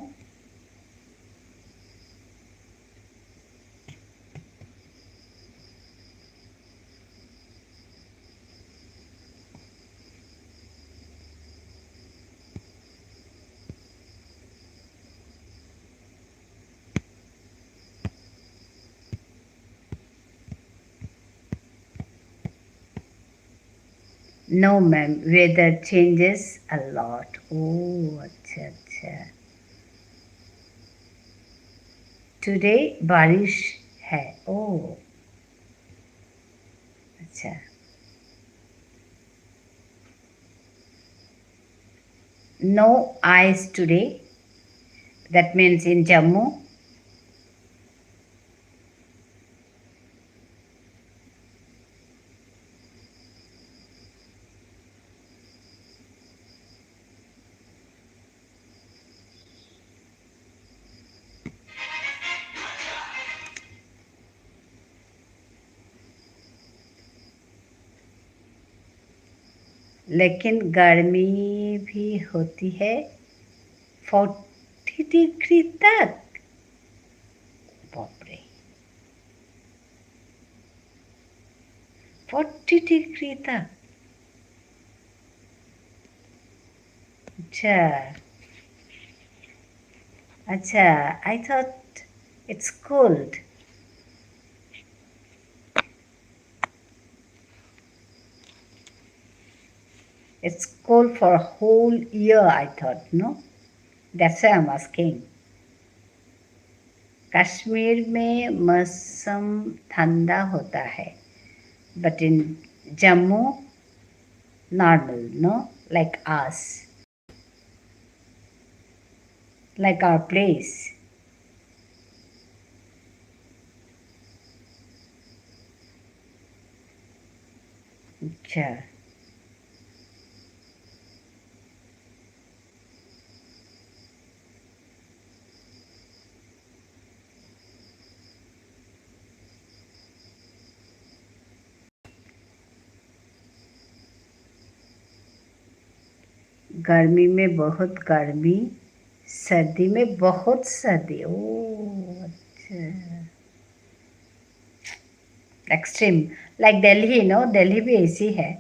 No, ma'am, weather changes a lot. Oh, আচ্ছা, আচ্ছা। Today बारिश है। Oh, আচ্ছা। No ice today. That means in Jammu. लेकिन गर्मी भी होती है। Forty degree तक। बाप रे। Forty degree तक। अच्छा। अच्छा, I thought it's cold. It's cold for a whole year, I thought, no? That's why I'm asking. Kashmir में मौसम ठंडा होता है, but in Jammu, normal, no? Like us. Like our place. अच्छा। गर्मी में बहुत गर्मी, सर्दी में बहुत सर्दी। ओ, अच्छा। Extreme, like दिल्ली, no? दिल्ली भी ऐसी है,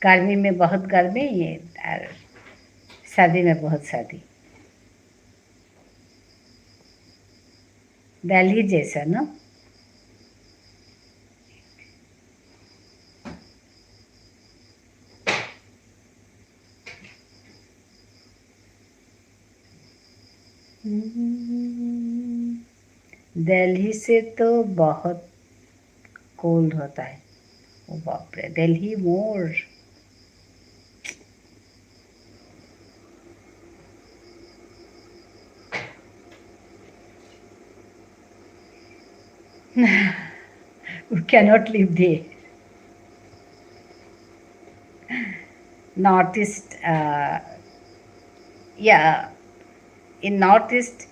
गर्मी में बहुत गर्मी, ये, और सर्दी में बहुत सर्दी। दिल्ली जैसा ना। हम्म, दिल्ली से तो बहुत कोल्ड होता है। ओ बाप रे, दिल्ली मोर। We cannot live there. Northeast, uh, yeah, in Northeast,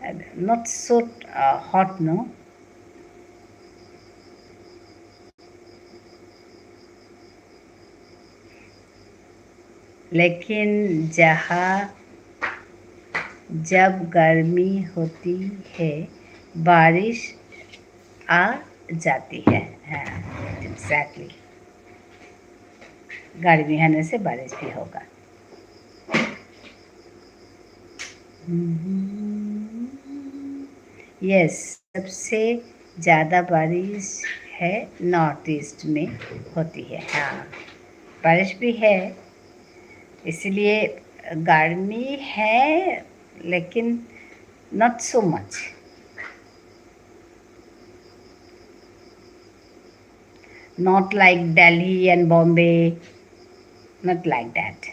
uh, not so, uh, hot, no? लेकिन जहाँ जब गर्मी होती है, बारिश आ जाती है। हाँ, exactly। गर्मी आने से बारिश भी होगा। हम्म। Yes, सबसे ज़्यादा बारिश है Northeast में होती है। हाँ, बारिश भी है, इसलिए गर्मी है, लेकिन not so much। Not like Delhi and Bombay, not like that.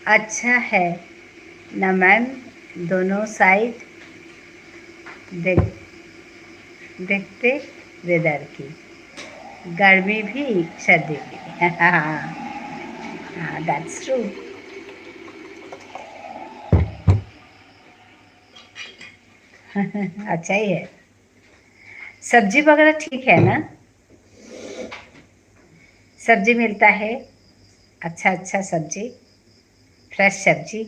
अच्छा है ना मैम, दोनों साइड देख, देखते वेदर की, गर्मी भी सर्दी भी। हाँ, that's true। अच्छा ही है। सब्जी वगैरह ठीक है ना? सब्जी मिलता है, अच्छा अच्छा सब्जी, फ्रेश सब्जी।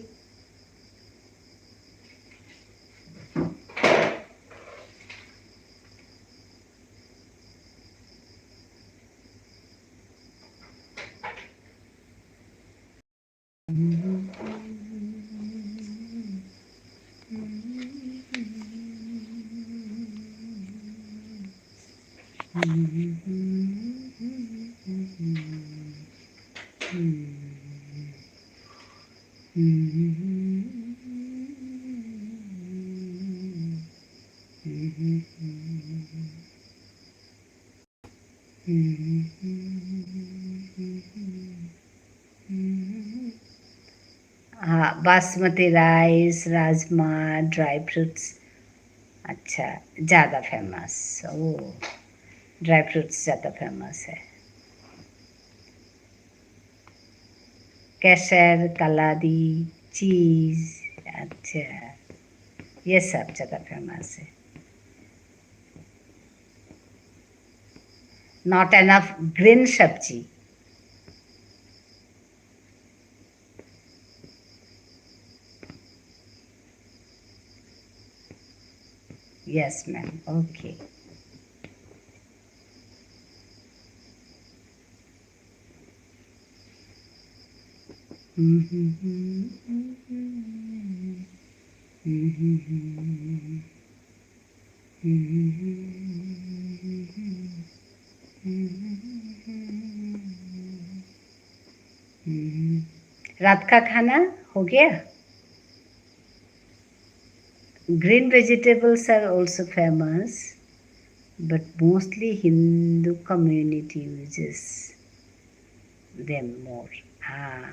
हाँ, बासमती राइस, राजमा, ड्राई फ्रूट्स, अच्छा, ज़्यादा फेमस। ओ, ड्राई फ्रूट्स ज़्यादा फेमस है। केसर, कलादी, cheese, अच्छा, ये सब ज्यादा famous है। Not enough green सब्जी। Yes, ma'am. Okay. रात का खाना हो गया? Green vegetables are also famous, but mostly Hindu community uses them more. Ah,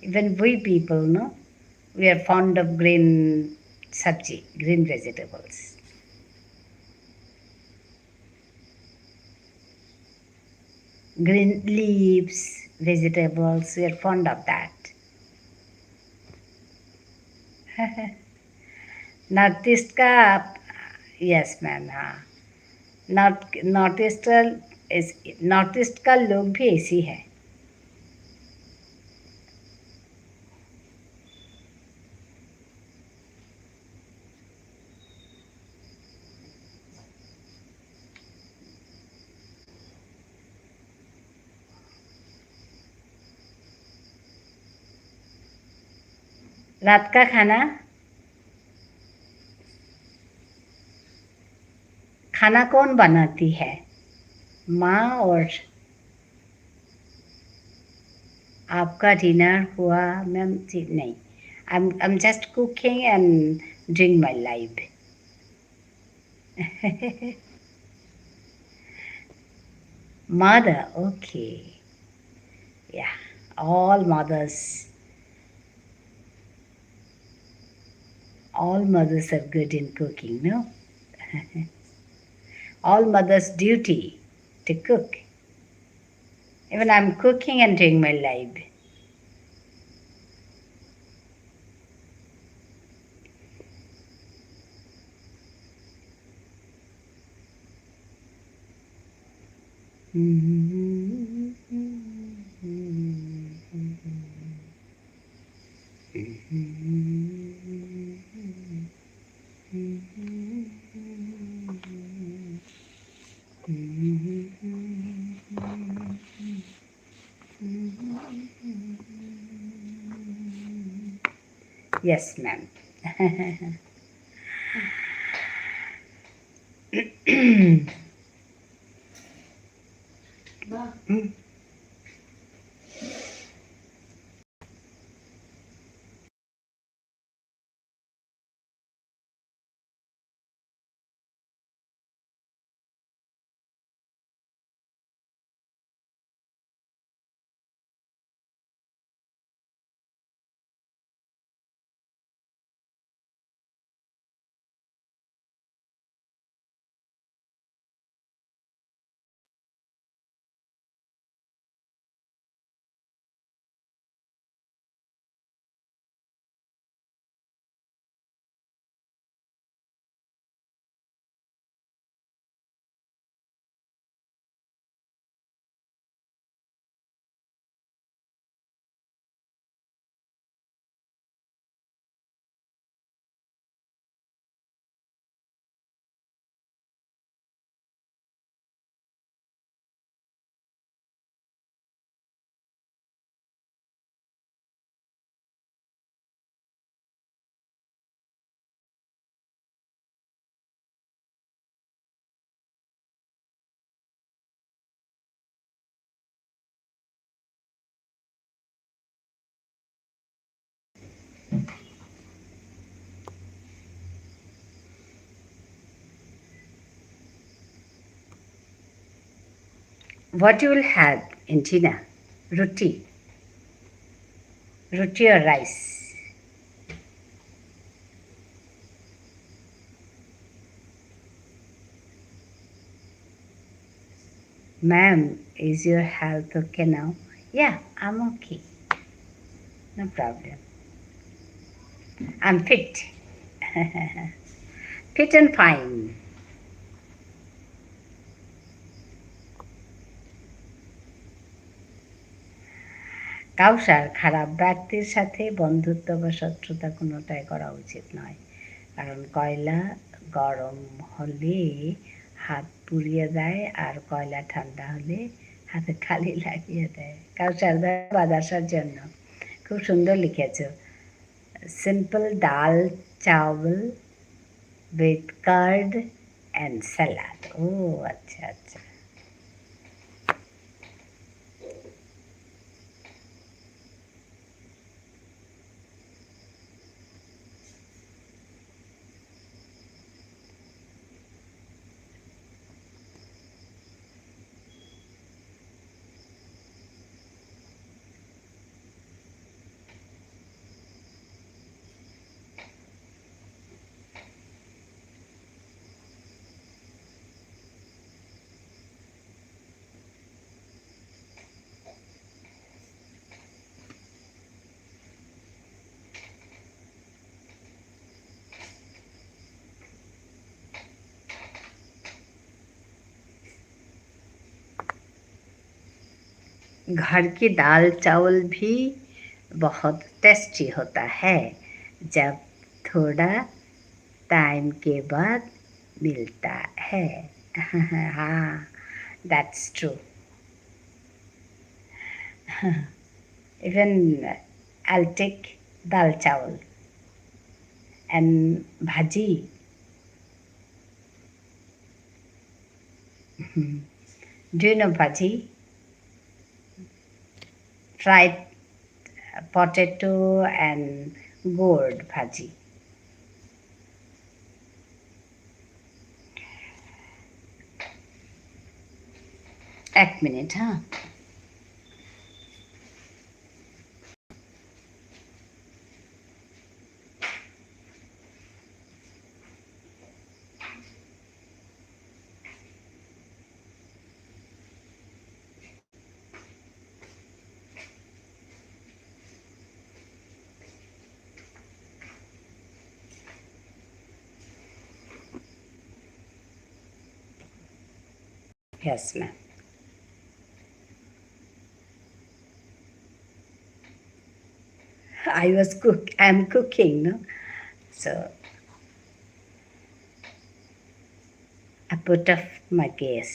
even we people, no, we are fond of green sabji, green vegetables. Green leaves, vegetables, we are fond of that. North East का, yes ma'am, हाँ। North, North Eastern is, North East का लोग भी ऐसी है। रात का खाना, खाना कौन बनाती है? माँ और आपका dinner हुआ? मैम जी, नहीं। I'm, I'm just cooking and doing my life. Mother, okay. Yeah, all mothers. All mothers are good in cooking, no? All mothers' duty to cook. Even I'm cooking and doing my life. Yes, ma'am. What you will have in dinner? Roti. Roti or rice? Ma'am, is your health okay now? Yeah, I'm okay. No problem. I'm fit. Fit and fine. কাউসার, খারাপ ব্যক্তির সাথে বন্ধুত্ব বা শত্রুতা কোনোটাই করা উচিত নয়, কারণ কয়লা গরম হলে হাত পুড়িয়ে দেয়, আর কয়লা ঠান্ডা হলে হাতে কালি লাগিয়ে দেয়। কাউসার দা বাদাসার জন্য খুব সুন্দর লিখেছো। Simple dal chawal with curd and salad. ও আচ্ছা, আচ্ছা। घर की दाल चावल भी बहुत टेस्टी होता है, जब थोड़ा टाइम के बाद मिलता है। हाँ, that's true. Even I'll take dal chawal and bhaji. Do you know bhaji? Fried potato and gourd bhaji. এক মিনিট, হ্যাঁ। Yes, ma'am. I was cook. I'm cooking, no? So I put off my gas.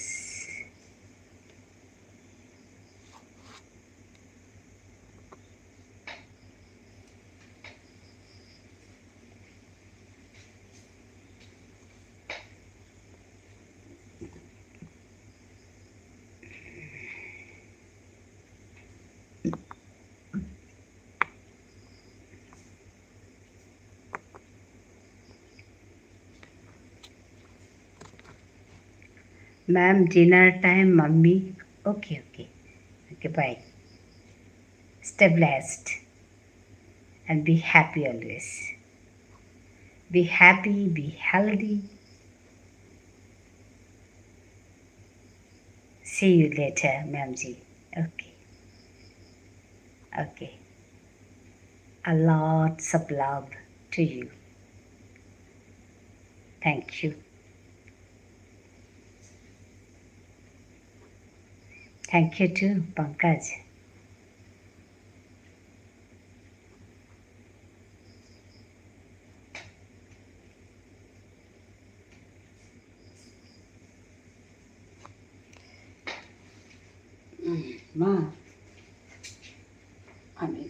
Ma'am, dinner time, mummy. Okay, okay. Okay, bye. Stay blessed and be happy always. Be happy, be healthy. See you later, ma'am ji. Okay. Okay. A lots of love to you. Thank you. Thank you too, Pankaj. উম, মা, আমি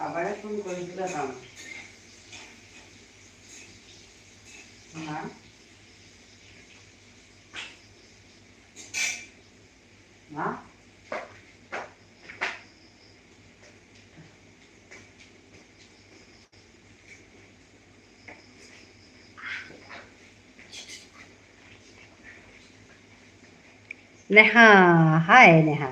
আবার ফোন করে দিলাম। মা? মা? নেহা, হাই নেহা।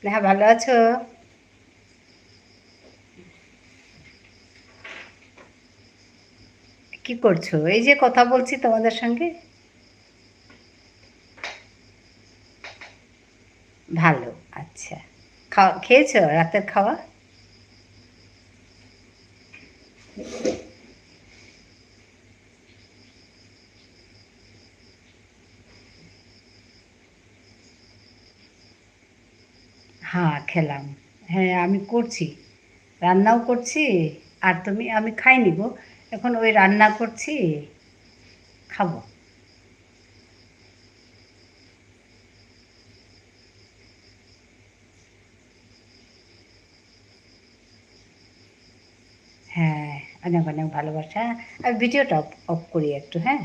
নেহা, ভালো আছো? কি করছো? এই যে কথা বলছি তোমাদের সঙ্গে। ভালো, আচ্ছা। খাওয়া, খেয়েছো রাতের খাওয়া? হ্যাঁ, খেলাম। হ্যাঁ, আমি করছি। রান্নাও করছি, আর তুমি, আমি খাইনি গো। এখন ওই রান্না করছি, খাবো। হ্যাঁ, অনেক অনেক ভালোবাসা। আর ভিডিওটা অফ, অফ করি একটু, হ্যাঁ?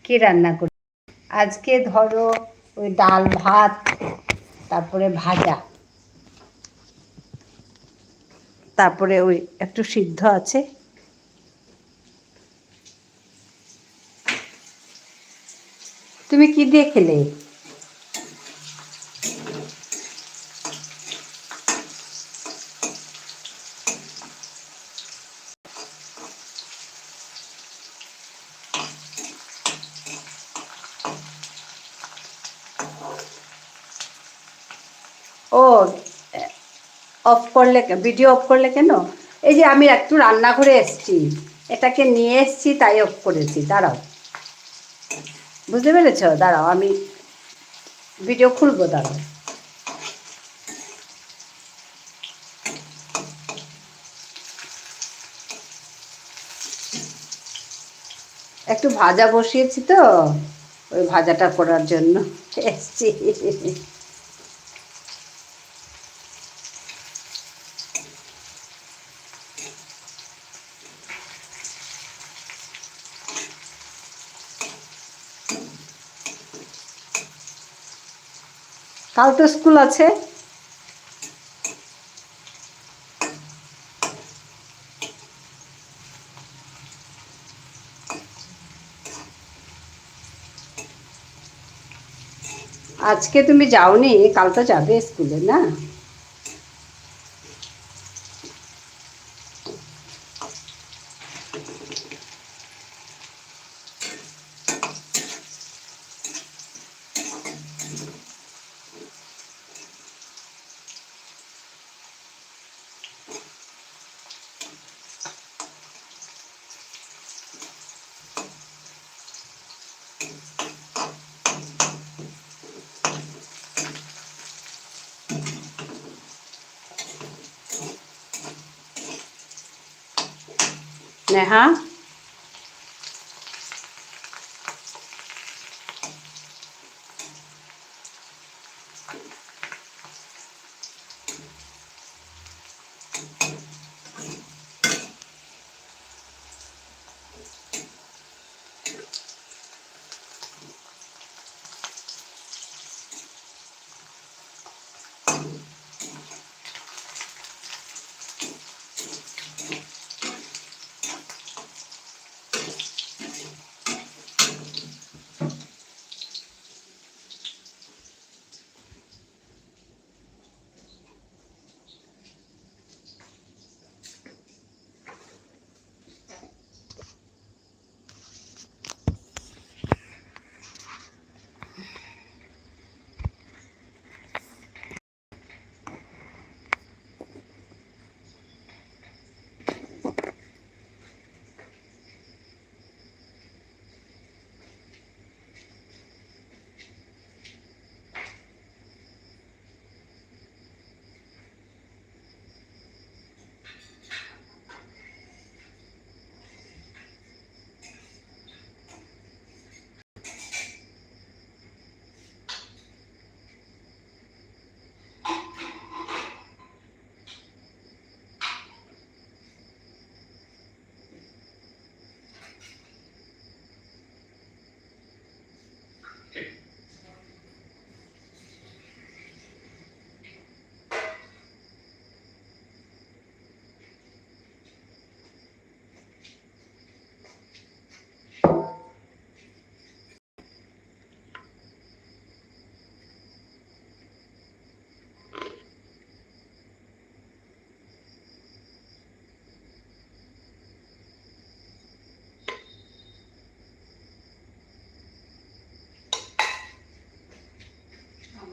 কি রান্না করি? আজকে ধরো ওই ডাল ভাত, তারপরে ভাজা, তারপরে ওই একটু সিদ্ধ আছে। তুমি কি দিয়ে খেলে? ও, অফ করলে কে-, ভিডিও অফ করলে কেন? এই যে আমি একটু রান্নাঘরে এসছি, এটাকে নিয়ে এসছি, তাই অফ করেছি। দাঁড়াও, বুঝতে পেরেছো? দাঁড়াও, আমি ভিডিও খুলবো, দাঁড়াও। একটু ভাজা বসিয়েছি তো, ওই ভাজাটা করার জন্য এসছি। কাল তো স্কুল আছে। আজকে তুমি যাওনি, কাল তো যাবে স্কুলে, না? Neha?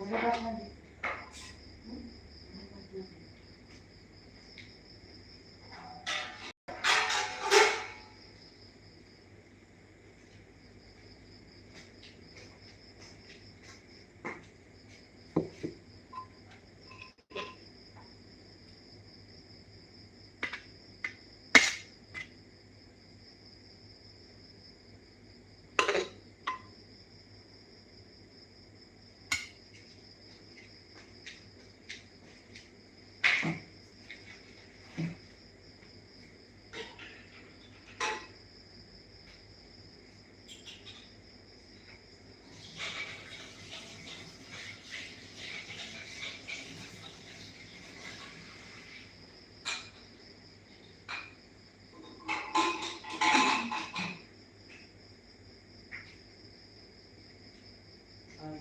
Ahora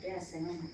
ya se llama.